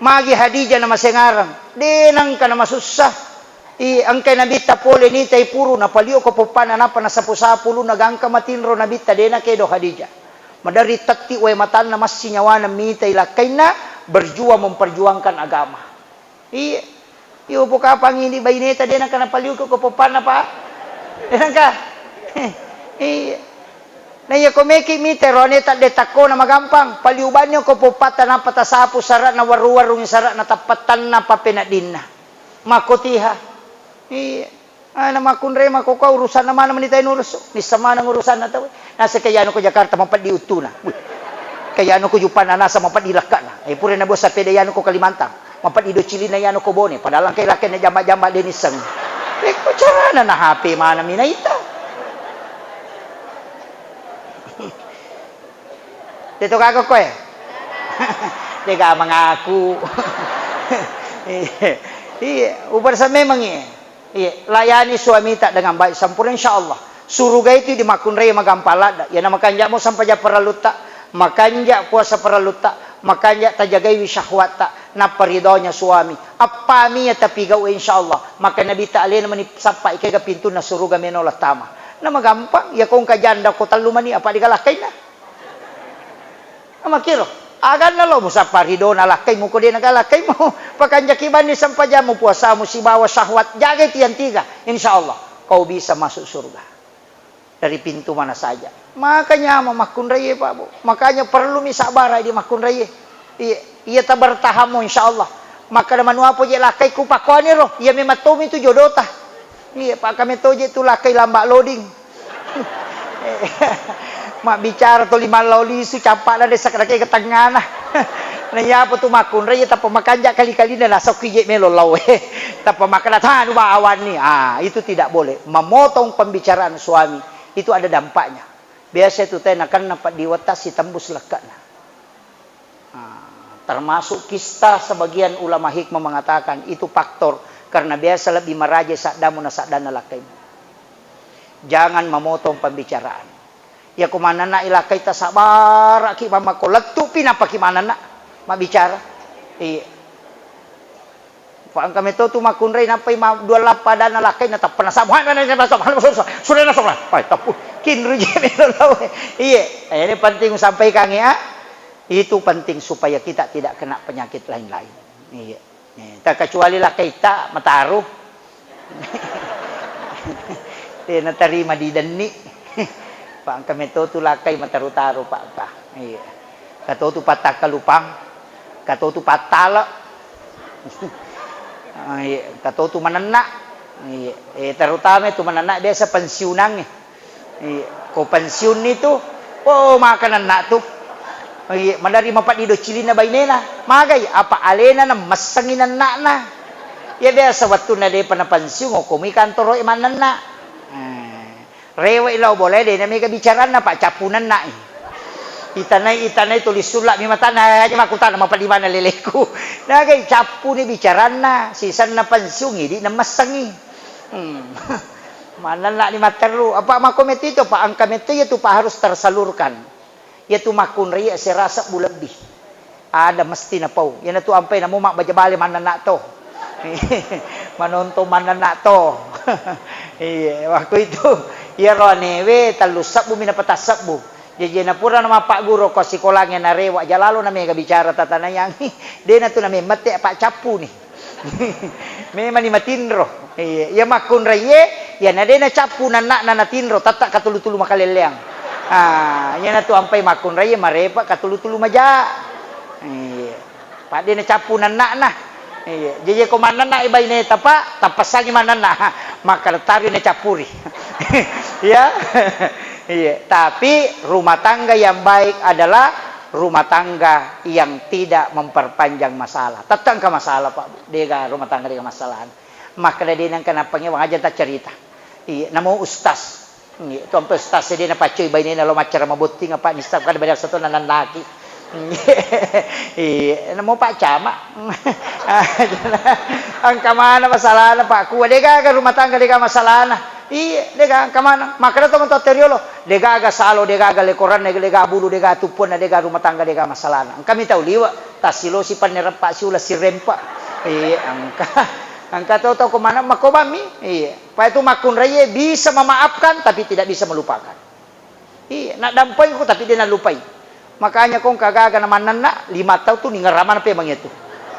Magi Hadijah na masengarang, de nangka na masussa. I, engkai Nabitta pole nitai puru, napalio ko poppanna, nappa nasapu-sapu ulunna, gangka matinro Nabitta, de nakedo Hadijah. Maderri tetti wae matanna, massi nyawana mitai lakkainna, berjuang memperjuangkan agama. Iya. Iyo pokapang ini baineta, de nangka napalio ko poppanna, Pak. De nangka. Iya. Na iya ko meki mitai roane tadde takkona magampang, paliu banni ko poppatta, nappa tasapu sare'na, warru-warrungi sare'na, tappattanna, pappeneddinna. Makkotiha. Iya. Ah, na makkunrai makkokkoe urusanna maneng meni tai nurusu. Nisseng maneng urusanna tau. Naseng ke yanu ko Jakarta mapeddi uttuna. Wih. Ke yanu ko Juppana nasa mapeddi lekkana. Eh, pura na bos sapeda yanu ko Kalimantan. Mapeddi docilina yanu ko Bone. Padahal engkai lakkainna jamba-jamba de nisseng. Eh, ko carana na H P maneng mi naita. Deto gaga koe. Dega mengaku. Iya. Iya, ubarsa memang iya. Iya, layani suamita dengan baik sempurna, insya Allah. Suruga itu dimakkunrai magampang ladda. Iya, na makanja mo sampaja parellutta, makanja puasa parellutta, makanja tajagaiwi syahwatta. Nappa ridhonya suami, appami iya tapigau, insya Allah. Maka Nabi ta alena mani sappa ikega pintunna suruga meno lattama. Nama gampang, iya ko engka janda ko tellu mani, apa digalakkainna? Nama kiro, aganna lo musappa ridhona lakkaimu ko dena galakkaimu. Pakanjaki banni sempajammu, puasamu sibawa syahwat, jagai tiang tiga, insya Allah kau bisa masuk surga. Dari pintu mana saja. Makanya makkunraie, Pak, Bu. Makanya perlu mi sabarai di makkunraie. Iya, iya tabertahanmu, insya Allah. Maka da manuapo je lakkai ku pakkuani ro, iya memang tomi tu jodota. Iya, Pak, kami toje tu lakkai lamba loading. Mabbicara to lima lao lisu, cappa'na desa ke tengngana. Na iya apa tu makkunrai, iya tappa makanja kali-kalina nasokki je melo lao. Tappa makkeda, "Tanu bawanni." Ah, itu tidak boleh. Memotong pembicaraan suami itu ada dampaknya. Biasa itu teh nakenna peddi wetta sitembus lekkana. Ah, termasuk kista sebagian ulama hikmah mengatakan itu faktor karena biasa lebih maraja saddamu na saddanna lakkaimu. Jangan memotong pembicaraan. Iya ko manenna ilakkai tasabaraki mamma ko lettu pi nappa ki manenna mabbicara. Iya. Fa engka meto tu makkunrai nappai ma-, dua lappa adanna lakkai na tappa nasabu. Hai, mana, mana, mana, mana, mana, sudah nasab lah. Hai, tappu. Kinru je melo lao. Iya, ini penting sampaikan ya. Itu penting supaya kita tidak kena penyakit lain-lain. Iya. Eh, terkecuali lakkai ta mataru. Tena tarima didenni. Fa engka meto tu lakkai mataru-taru, Pak, Pak. Iya. Kato tu pattakkalupang, kato tu pattale. Ah, iya, kato tu manenna. Iya, eh, terutama tu manenna biasa pensiunangnge. Iya, ko pensiunni tu, oh, makanenna tu. Iya, madari mapaddi do cilinna bainena. Magai, apa alena na messengi nenna'na. Iya, biasa wettunna depa na pensiun, okkomi kantoro e manenna. Eh. Rewe'i lao bolae, de' na mega bicaranna, Pak, cappu nenna'i. Itanai, itanai tuli sulla'mi matanna, aja makkutana, "Mapaddi maneng leleku?" Nagai cappuni bicaranna, sisenna pensiun, idi' na messengngi. Hmm. Manenna'ni matteru. Apa makko metto itu, Pak, engka metto iya tu, Pak, harus tersalurkan. Iyatu makkunrai asera sebbu lebbi. Ada mesti napau. Iyanatu ampai namo mabbaja bale mannenna to. Manontong mannenna to. Iya, waktu itu iyaro anewe tellu sebbu mi napatassebbu. Jaji napura na mappagguru ko sikolangnge narewa jalalo na mega bicara tatanayang. Dena tu na memmette apa cappu ni. Memani matinro. Iya, iya makkunraiye, iyana de nacappu nanna'na natinro, tetta katulu-tulu makalelleang. Ah, iyanatu ampai makkunraiye marepa katulu-tulu maja. Iya. Padde nacappu nanna'na. Iya. Jaji ko mannanna i baineta, Pak, tappassangi mannanna. Makkalettari nacappuri. Iya. Iya. Tapi rumah tangga yang baik adalah rumah tangga yang tidak memperpanjang masalah. Tetta engka masalah, Pak, Bu. Dega rumah tangga dega masalah. Makkeda de nengka nappangewang aja taccarita. Iya, namo ustaz. Iya, tu ampe ustaz de napaccoi bainena lo maccara mabotting apa nissa kada bariasa to nanannaki. Iya, namo Pak Camat. Engka mana masalahna, Pak? Kua degaga rumah tangga dega masalahna. Iya, dega engka mana. Makkeda to matoa teriolo. Degaga salo, degaga lekoranna, dega bulu, dega tuppuanna, dega rumah tangga, dega masalahna. Engkami tau liwe, tassilosi pannereppa siula sirempa. Iya, engka. Engka to tau ko mana makobammi. Iya. Paitu makkunraiye bisa memaafkan tapi tidak bisa melupakan. Iya, naddampengku tapi de nallupai. Makanya ko engka gaga na mannenna, lima tau tu ningerramana pemeng itu.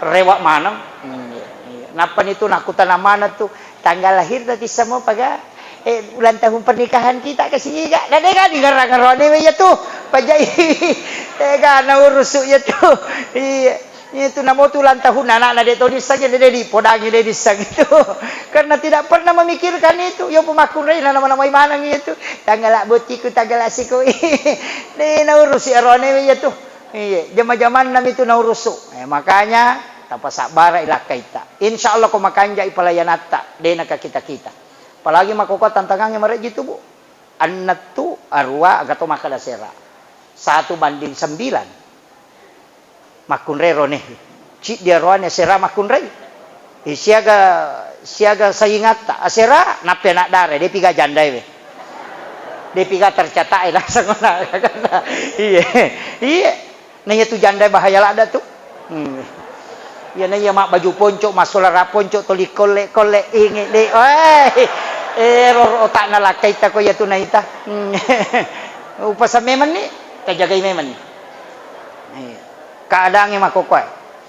Rewa maneng. Iya, iya. Nappani tu nakkutana maneng tu, tanggal lahir tadi semua paga, eh, ulang tahun pernikahan kita ke sini ga? Na dega ningerra-ngerrane iya tu. Pajai. Dega naurusu iya tu. Iya. Itu namo tu ulang tahun anakna de to disseng, de, de dipodangi de disseng itu. Karena tidak pernah memikirkan itu. Yo pemakkunrai na nama-namai maneng itu. Tanggala botiku, tanggala sikoi. De naurusi arone iya tu. Iya, jama-jamanna mi tu naurusu. Eh, makanya tapasabbara ilakkaita. Insya Allah ko makanjai pelayanatta, de naka kita-kita. Apalagi makoko tantangannya mareji tu, Bu. Ennettu, arua, aga to makkeda sera. Satu banding sembilan. Makkunrai rone. Ciddi aroane asera makkunrai. Eh, siaga, siaga saingatta. Asera, nappi anak dara, depiga jandae we. Depiga tercatat e langsung. Iya. Iya. Nah, iya tu jandae bahaya ladda tu. Hmm. Iyana iya mabbaju ponco, massulara ponco, toli kolle-kolle, ingi, de, eh, eh, ro-, otakna lakkaita ko iya tu naita. Hmm. Upasang memenni, tajagai memenni. Iya. Keadaangnge makkokkoe.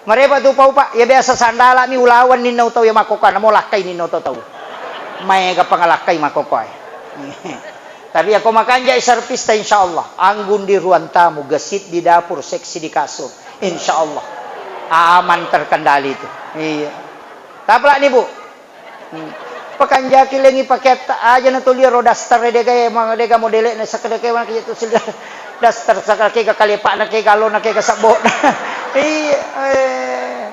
Marepa tu upa-upa, ya biasa sandala mi ulawan ninna utau ya makkokkoe, namo lakkai ninna utau tau. Maega pangalakkai makkokkoe. Tapi ako makanjai servis ta, insya Allah. Anggun di ruang tamu, gesit di dapur, seksi di kasur. Insya Allah. Aman terkendali itu. Iya. Tapalak ni, Bu. Hmm. Pakanjaki lengi pakeatta aja na toli ro daster dega, ma-, dega modele na sakadeke mana kitu sila daster sakadeke ga kalepa na ke galo na ke ga sabbo. Iya. Eh.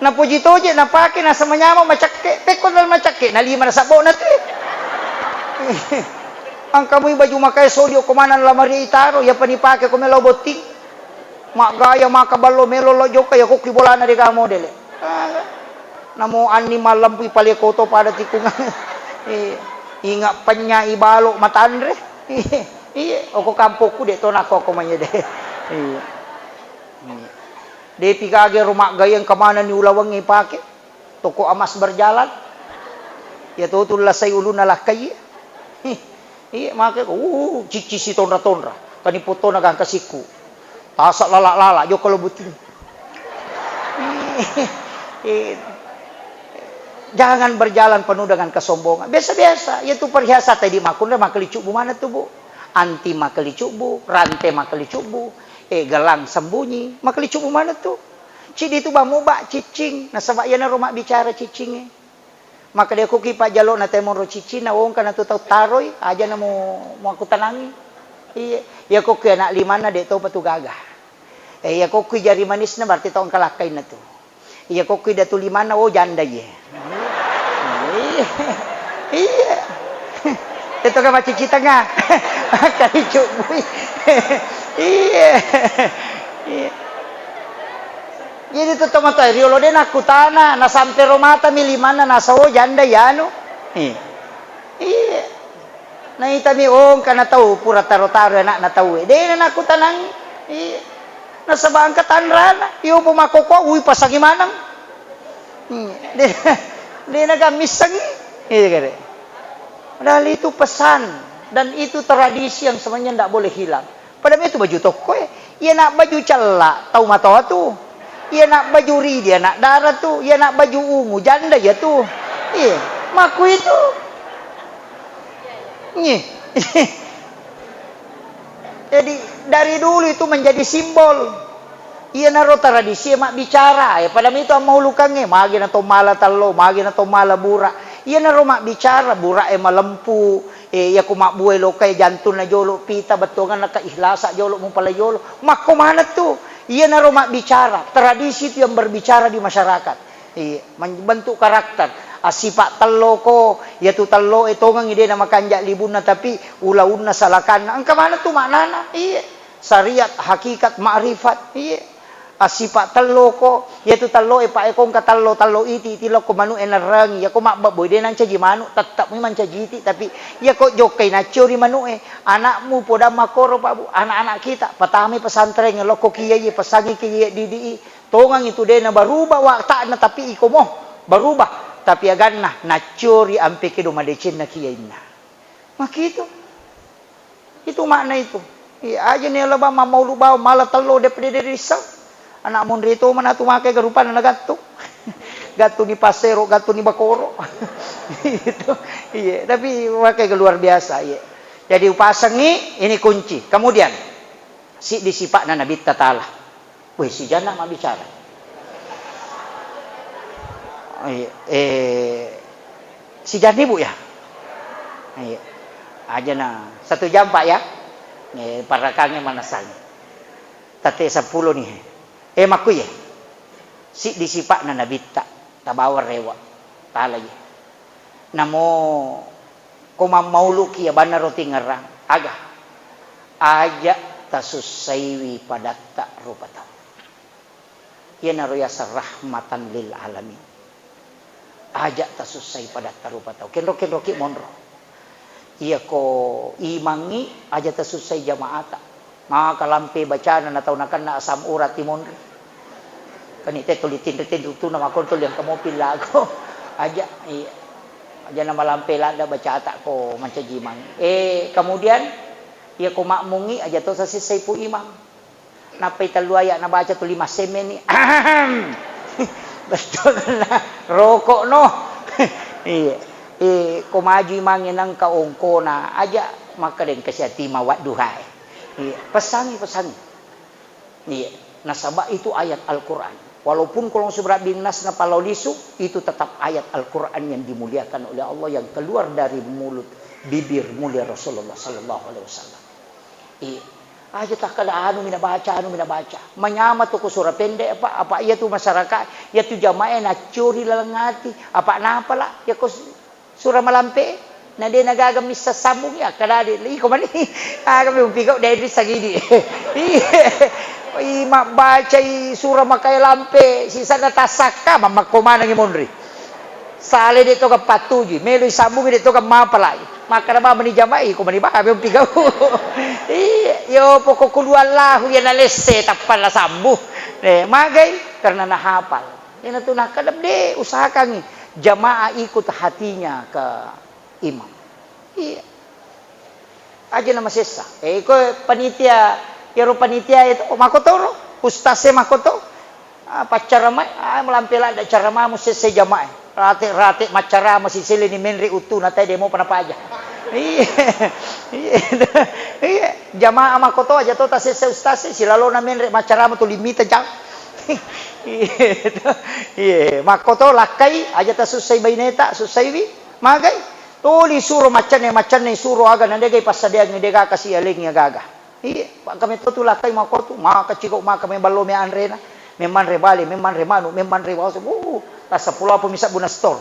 Napuji toje napake nasama nyameng macakke, pekko dal macakke, na lima na sabbo na tu. Angka mui baju makae sodi okko maneng lamari itaro, iya pani pake ko melo botting. Maggaya maka ballo melo lo jokka, iya kokki bolana dega modele. Namo anni mallempu ipale koto pada tikungang. Eh, inga penya ibalo matanre. Iya, okko kampokku de to nakko ko maye de. Iya. Iya. Depi kage ro maggayang kemana ni ulawengnge ipake. Toko emas berjalan. Iya to tu lasai ulunna lakkai. Iya, make ko, uh, cicci si tonra-tonra. Kani potona gangka sikku. Tasa lala-lala, joko lo buting. Iya. Jangan berjalan penuh dengan kesombongan. Biasa-biasa, iya tu perhiasan tadi makunre makelicu bu mana tu, Bu. Anti makelicu bu, rante makelicu bu, eh, gelang sembunyi, makelicu bu mana tu. Ciddi tu bammu ba ciccing, nasaba iyanaro mabbicara ciccingnge. Makkeda, "Iyako ki pajjalona temoro ciccinna, wongka natu tau taroi, aja namo muakkutanangi." Iya, iyako ki anak limanna de topa tu gaga. Eh, iyako ki jari manisna berarti tau engka lakkainna tu. Iyako ki datu limanna, oh, janda iye. Iya. Iya. Itu kan macici tengah. Kali cubui. Iya. Iya. Jadi tu tomatoa riolo de nakkutana, nasampe ro matami limanna nasau janda yanu. Iya. Iya. Naitami, oh, engkana tau pura taro-taro anakna tau. De na nakkutanang. Iya. Nasaba engka tanrana. Iyo po makkokkoe ui pasangi maneng. Iya. De, de na gammissengi. Iya kare. Padahal itu pesan dan itu tradisi yang sebenarnya ndak boleh hilang. Pada itu baju tokkoe, iya nak baju cella tau matoa tu. Iya nak baju ridi anak dara tu. Iya nak baju ungu janda ya tu. Iya, maku itu. Nih. Jadi dari dulu itu menjadi simbol. Iyanaro tradisi e mabbicara, e, pada mitu ammaulukangnge, magi na to mala tallo, magi na to mala bura. Iyanaro mabbicara, bura e malempu, e, iyako mabbue loka e jantunna jolo, pita bettuanganna keihlasa jolo, mupala jolo. Makko maneng tu. Iyanaro mabbicara, tradisi itu yang berbicara di masyarakat. Iya, membentuk karakter. Assipa telloko, iyatu tello e tongengi de namakanja libunna, tapi ulaunna salakanna. Engka maneng tu maknana. Iya. Syariat, hakikat, makrifat. Iya. Assipa telloko, iyatu tello e pa e ko engka tello, tello iti, iti lokko manu e nerrangi. Iyako mabbabbo de nancaji manu, tetap mi mancaji iti, tapi iyako jokkai naccio ri manu e, anakmu podang makkoro, Pak Bu, anak-anak kita, patamai pesantren, lokko kiai, pesangi kiai didi i, Tongang itu de na berubah watakna, tapi iko mo berubah. Tapi aganna naccori ampe kedo madecenna kiyainna. Makitu. Itu makna itu. Iya, aja ni alaba mammaulu bawang mala tello de pede de risseng. Anak monri to mana tu make garupana na gattu. Gattu ni pasero, gattu ni bakoro. Itu. Iya, tapi make luar biasa, iya. Jadi upasengi ini kunci. Kemudian siddi sipa'na Nabitta Ta'ala. Weh, sijanna mabbicara. Eh, eh, sijanni, Bu, ya? Eh, aja na satu jam, Pak, ya. Eh, parakangnge manassangi. Tette seppulo ni. Eh, makku ye. Siddi sipa'na Nabitta, tabawa rewa. Tala ye. Namo ko mammauluki iya banna roti ngerang, aga? Aja tasussaiwi padatta rupa tau. Iyanaro yaseng rahmatan lil alamin. Aja tasussai padatta rupa tau. Kenro-kenroki monro. Iyako imangngi aja tasussai jamaata. Maka lampe bacana na tau nakenna asam urat timonri. Kani te tuli tinri-tinri tuna makon tuli engka mopi lago. Aja, iya. Aja na malampe ladda bacata ko mancaji imang. Eh, kemudian, iya ko makmungi aja to sasessai pu imang. Nappai tellu ayat nabaca tuli massemmeni. Ahem. Betul na rokok no. Iya. Eh, ko maju imangnge nengka ongkona aja makkeda engka siatima wadduhae. Iya, pesangi, pesangi. Iya, nasaba itu ayat Al-Quran. Walaupun kalau sudah binnas na palo lisu, itu tetap ayat Al-Quran yang dimuliakan oleh Allah yang keluar dari mulut bibir mulia Rasulullah sallallahu alaihi wasallam. Iya. Aja takkada anu mina baca, anu mina baca. Manyama tu ko sura pendek apa, apa iya tu masyarakat, iya tu jamaah na curi laleng ati, apa napa lah, ya ko Sura malampe, na de na gaga missa sambung ya, kada de, iko mani. Aga mi umpigau de sagidi. Iya. I mabbacai sura makaya lampe, sisana tasakka, mammakko manengi monri. Sale de toga pattuju, melo sambung de toga mapalai. Makkada mama ni jamai, iko mani ba, aga mi umpigau. Iya, yo pokok kulu Allahu ya nalesse tappa la sambu. Eh, magai karena nahapal. Iyanatu nakkeda de usahakangngi jamaah ikut hatinya ke imam. Iya. Aja na masessa. Eh, ko panitia, iyaro panitia itu, oh, makkotoro, ustaz e makkoto. Ah, paccaramai, ah, malampe ladda caramamu sesse jamaah. Rate-rate maccarama siselleni menre uttuna tae demo pana paja. Iya. Iya. Iya. Jamaah makkoto aja to tasessa ustaz e, silalona menre maccarama tu limita jam. Iya, makkoto lakkai, aja tasussai baineta, sussaiwi, magai. Tuli suro maccanne, maccanne suro aga na degai passadiangngi, dega kasi alengngi aga-aga. Iya, pakka metto tu lakkai makkotu, maka cigau, maka me ballo me anrena, memmanre bale, memmanre manu, memmanre waso. Uh, tassa pulo apa misa buna stor.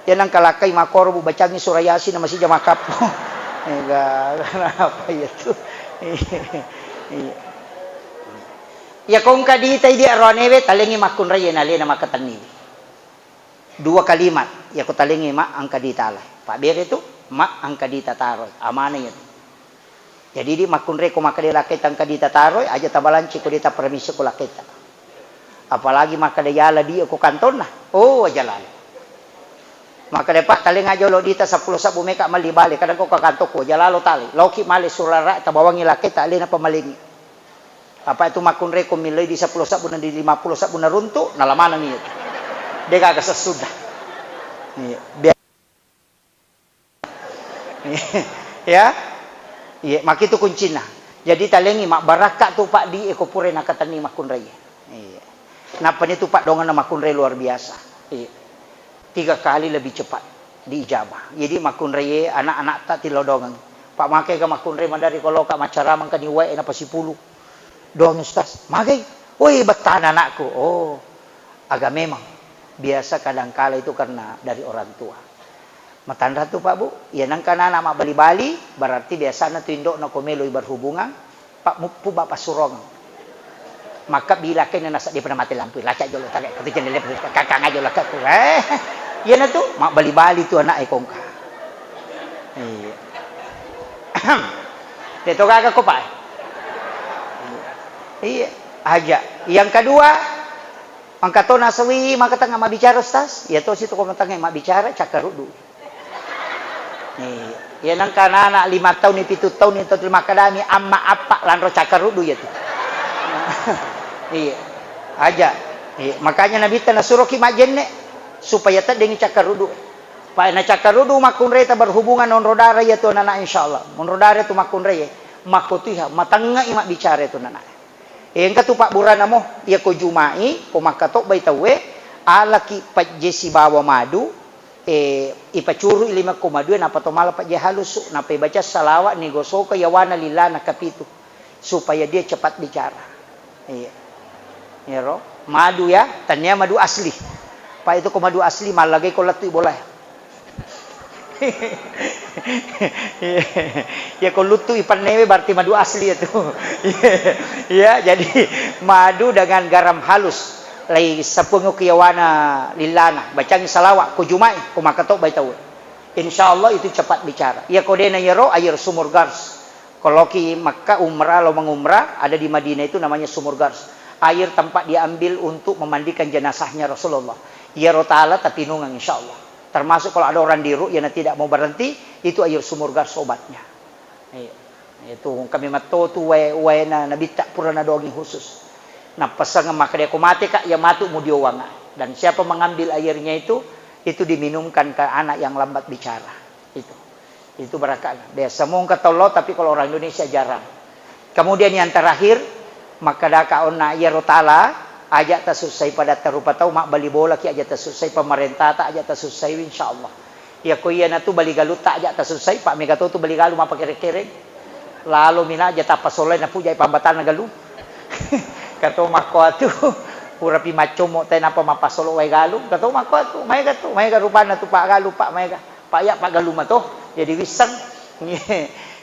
Ya nangka lakkai makkoro bu bacangngi sura Yasin na masija makappo. Ega, kenapa iya tu? Iya. Iya. Iya, ko engka ditai di aroanewe, talengngi makkunrai, iya nalena makkatenniwi. Dua kalimat, iya ko talengngi ma engka ditalai. Pabbere tu, ma engka dita taroi. Amana iya tu. Jadi, di makkunrai ko makkeda lakkaita engka dita taroi, aja tabalanci ko dita permisi ko lakkaita. Apalagi makkeda yala di ko kantonna. Oh, aja lalo. Makkeda, Pak, talengnga jolo dita seppulo sabbu meka melli bale, kadang ko ka kantokku, aja lalo tali. Loki male sulara tabawangngi lakkaita, alena pamalengngi. Apa itu makkunrai ko millai di seppulo sabbu na di lima puluh sabbu na runtu, nala maneng iya. Degaga sessuda. Iya. Bia- Ya. Iya, makitu kuncinna. Jadi talengngi mabbarakka tu Pak di eko pura nakatenni makkunrai. Iya. Nappani tu Pak dongenna makkunrai luar biasa. Iya. Tiga kali lebih cepat diijabah. Jadi makkunrai anak-anak tak tilo dongeng. Pak make ga makkunrai madari koloka macaramang kani wae na pasipulu. Doang Ustaz, magai? Woi, bettana anakku. Oh, aga memang biasa kadangkala itu karena dari orang tua. Matanra tu Pak Bu, iya nengka nana mabbali-bali, berarti biasana tu indokna ko meloi berhubungan, Pak muppu Bapak surong. Maka bila kena nasa dia pernah mati lampu, lacak jolo tagak, kata jendela, kakang aja lah kakku. Eh, iya na tu, mabbali-bali tu anak e kongka. Iya. Teto gaga ko Pak. Iya, aja. Yang kedua, engka to nasawi maka tengah mabbicara Ustaz, iya to situ ko tengah mabbicara cakkaruddu. Iya, iya nengka nana lima tahun, pitu tahun itu makadami amma appa lanro cakkaruddu iya tu. Iya. Aja. Iya, makanya Nabitta nasuroki majjenne supaya teddengi cakkaruddu. Pa nacakkaruddu makkunrai ta berhubungan onro dara iya tu anak insyaallah. Onro dara tu makkunrai. Makkotuiha matengngai mabbicara tu anak. Engka tu pabburana mo, iya ko Juma'i, ko makkatobbai tauwe, alaki pajje sibawa madu, eh, ipacurui lima ko madue, nappa to mala pajje halusu, nappa ibaca salawat, nigosoka yawana lillana kapitu, supaya dia cepat bicara. Iya. Iyaro, madu ya, tania madu asli. Pa itu ko madu asli, mallagai ko lettu bola. Ya, ko luttu ipannewe berarti madu asli ya tu. Ya, jadi madu dengan garam halus. Lai sapungu kiyawana lillana, bacangi salawat, ko Juma'i, ko makkatobbai tau. Insya Allah itu cepat bicara. Ya, ko dena yero, air sumur Gars. Kalau ki Makkah umrah, lo mengumrah, ada di Madinah itu namanya Sumur Gars. Air tempat dia ambil untuk memandikan jenazahnya Rasulullah. Iyaro tala tapinungeng, insya Allah. Termasuk kalau ada orang di ruqyah yang tidak mau berhenti, itu air Sumur Gars obatnya. Iya. Itu kami metto tu wae, waena Nabitta pura nadongi khusus. Nappasengeng makkeda, "Ko mate, Kak, ya matu mudiowanga." Dan siapa mengambil airnya itu, itu diminumkan ke anak yang lambat bicara. Itu. Itu barakahnya. Biasa mungka tollo, tapi kalau orang Indonesia jarang. Kemudian yang terakhir, makkedaka onna iyaro tala, aja tasussai padatta rupa tau, mabbali bola ki aja tasussai, pemerintah ta aja tasussai, insya Allah. Iya ko iya natu bali galutta aja tasussai, pak mega to tu bali galu mapakere-kere. Lalo mina aja tappa solai napujai pambatanna galu. Kato makko atu, pura pi maccomo te napa mapasolo wae galu. Kato makko atu, maega tu, maega rupanna tu pak galu, pak maega. Pak ya, pak galu mato. Jadi wisseng.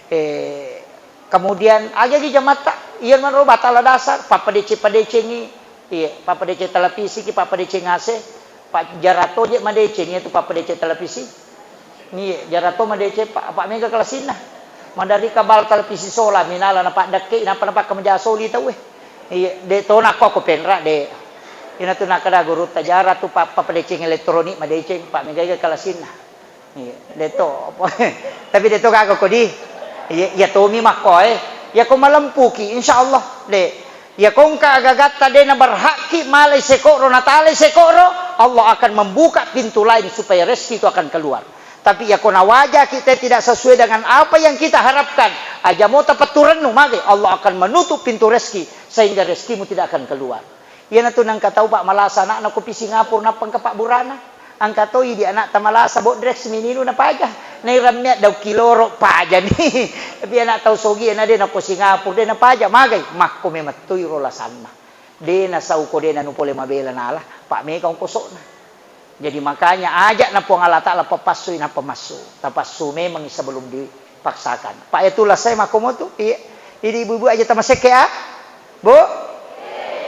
Eh, Kemudian, aga gi jamatta, iya manro batala dasar, pappadeceng-padecengi, iya, pappadeceng televisi ki, pappadeceng A C, pa-, jarato je madeceng, iya tu pappadeceng televisi. Iya, jarato madeceng, pa-, apa mega kelasinna. Madari kabal televisi sola, minala na paddekke, napa napakka maja soli tau, eh. Iya, de to nako ko penra, de. Ina tu nakada guru tajara tu pa-, pappadeceng elektronik madeceng, pa mega kelasinna. Iya, deto. Tapi deto gaga kodi. Iya, iya tomi makkoe. Iya ko malempuki, insya Allah. De. Iya ko engka agagatta de naberhakki malai sekoro, natalai sekoro, Allah akan membuka pintu lain supaya rezeki itu akan keluar. Tapi iya ko nawajaki te tidak sesuai dengan apa yang kita harapkan, aja mo tapetturennu mage, Allah akan menutup pintu rezeki sehingga rezekimu tidak akan keluar. Iyanatu nengka tau, Pak, malasa anakna ko pi Singapura, nappa engka pabburana. Engka to idi anakta malasa, bodrek simininu napaja. Nairammia dau kiloro pajani. Tapi anak tau sogi na de nako Singapura, de napaja. Magai? Makko memettui ro lasanna. De nasau ko de nanu pole mabela nala, Pak, mega ongkosokna. Jadi makanya ajak na Puang Allah Ta'ala papassui nappa massu. Tapassu memang sebelum dipaksakan. Pak, itu lasai makkomo tu. Iya. Idi ibu-ibu aja tamasekke, ah. Bu?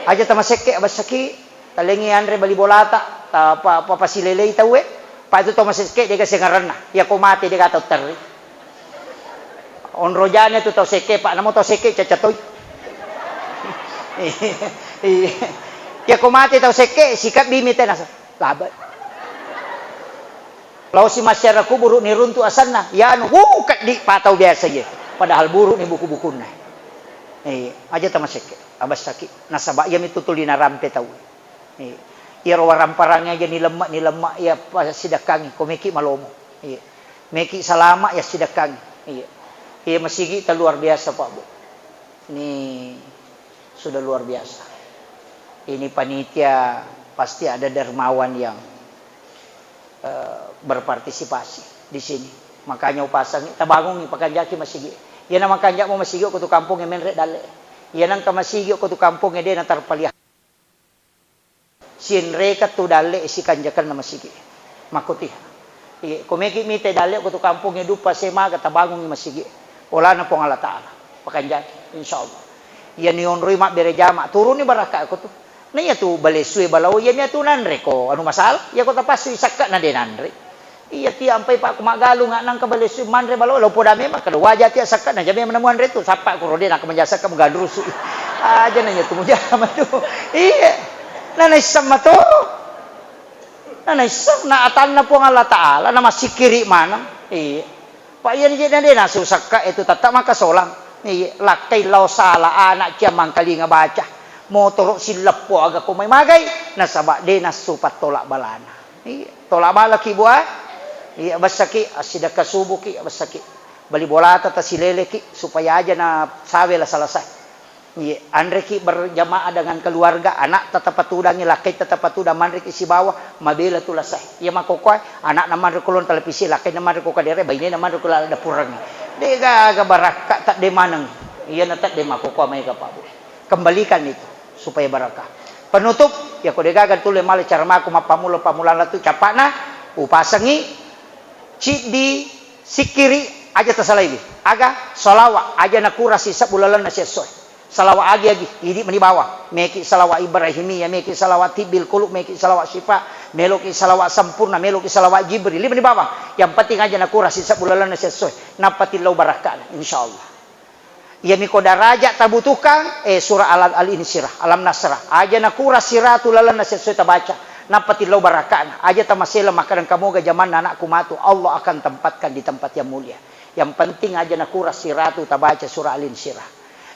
Aja tamasekke, abessaki, talengi anre bali bolata, ta-, pa-, pa-, pasilelei tauwe. Pa itu tau masekke, dega sengarenna. Iya ko mate, dega tau terri. Onro jane tu tau sekke, Pak, namo tau sekke, caca toi. Iya. Iya ko mate tau sekke, sikabbi mi tenasa. Labe. Lao si masyarakat kuburu ni runtu asanna, yanu, wuh, keddi patau biasa ye. Padahal buru ni buku-bukunna. Eh, aja tamasekke, abessaki. Nasaba iya mitu tuli narampe tau. Eh, iyaro waramparang aja ni lemma, ni lemma iya pasidakkangi, ko meki malomo. Eh, meki salama ya sidakkangi. Eh, iya masigi ta luar biasa, Pak, Bu. Ini sudah luar biasa. Ini panitia pasti ada dermawan yang, eh, berpartisipasi di sini. Makanya upasangi, tabangungi, pakanjaki masigi. Iyana makanjamo masigi ko tu kampung menre dalle. Iyana engka masigi ko tu kampung de na terpelihara. Sienreka tu dalle sikanjakenna masigi. Makkutiha. Iye, ko meki mite dalle ko tu kampongnge duppa semaga tabangungi masigi. Olana Puang Allah Ta'ala. Pakanjaki, insya Allah. Iya nionroi mabbere jama, turuni barakka ko tu. Na iya tu balesue balao, iya mi atu nanre ko anu masalah, iya ko tapassu isakka na de nanre. Iya, tiampai, Pak, ku maggalung, nangka balessu manre balo, lo poda memang, kada waja tia sakka, na jame menemuan retu, sappa ku rode, naka menja sakka, menggadrusu. Aja nanya tu, mujama tu. Iya. Na naisseng mato. Na naisseng, na atanna Puang Allah Ta'ala, na masikiri maneng. Iya. Pak, iya ni je na de nasu sakka itu, tata maka solang. Iya, lakkai lao sala, anak cia mangkalinga baca. Motoro silleppo aga ko mai magai, nasaba de nasu pattolak balana. Iya, tolak bala ki, Bu, ah. Iya, bessaki, assidekka subuki, bessaki. Bali bolata tasileleki, supaya aja na sawe la selesai. Iya, anreki berjamaah dengan keluarga, anak tetap patudangi, lakkai tetap patudang, manreki sibawa, mabela tu lasai. Iya, makokoe, anak na manre kulon televisi, lakkai na manre ko kadere, baine na manre kula dapureng. De gaga barakka, tak de maneng. Iya, na tak de makokoe mai ka, Pak, Bu. Kembalikan itu supaya barakah. Penutup, ya ko degaga tulle male cara mako mappammula-pammulana tu capana, upasengi ciddi sikkiri aja tasalaiwi. Aga? Salawa aja nakurasi sebbu lalenna siessoe. Salawa agi-agi, idi meni bawang. Meki salawa Ibrahimiyah, meki salawa tibbil qulub, meki salawa syifa, meloki salawa sempurna, meloki salawa Jibril, lima ni bawang. Yang penting aja nakurasi sebbu lalenna siessoe. Nappa tillau barakkana, insyaallah. Iyami ko daraja tabutuhkan, eh, surah Al-, Al-Insyirah, Alam Nasrah. Aja nakurang siratu lalenna sessoe tabaca, nappa tillau barakka'na. Aja tamasela makkadang kamoga jamanna anakku matu, Allah akan tempatkan di tempat yang mulia. Yang penting aja nakurang siratu tabaca surah Al-Insyirah.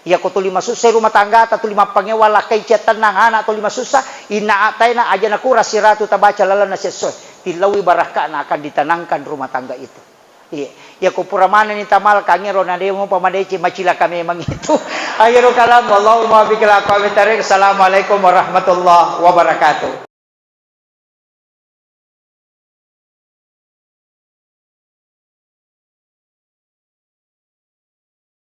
Iyako tuli masussa rumah tanggata, tuli mappangewa lakkai cia tennang anak tuli masussa, inna ataina aja nakurang siratu tabaca lalenna sessoe, tillaui barakka'na akan ditenangkan rumah tangga itu. Iya, iyako pura manenni tamal kangero na de mopa madeceng macilaka memang itu. Akhirul kalam, wallahul muwaffiq ila aqwamit thariq. Assalamualaikum warahmatullahi wabarakatuh.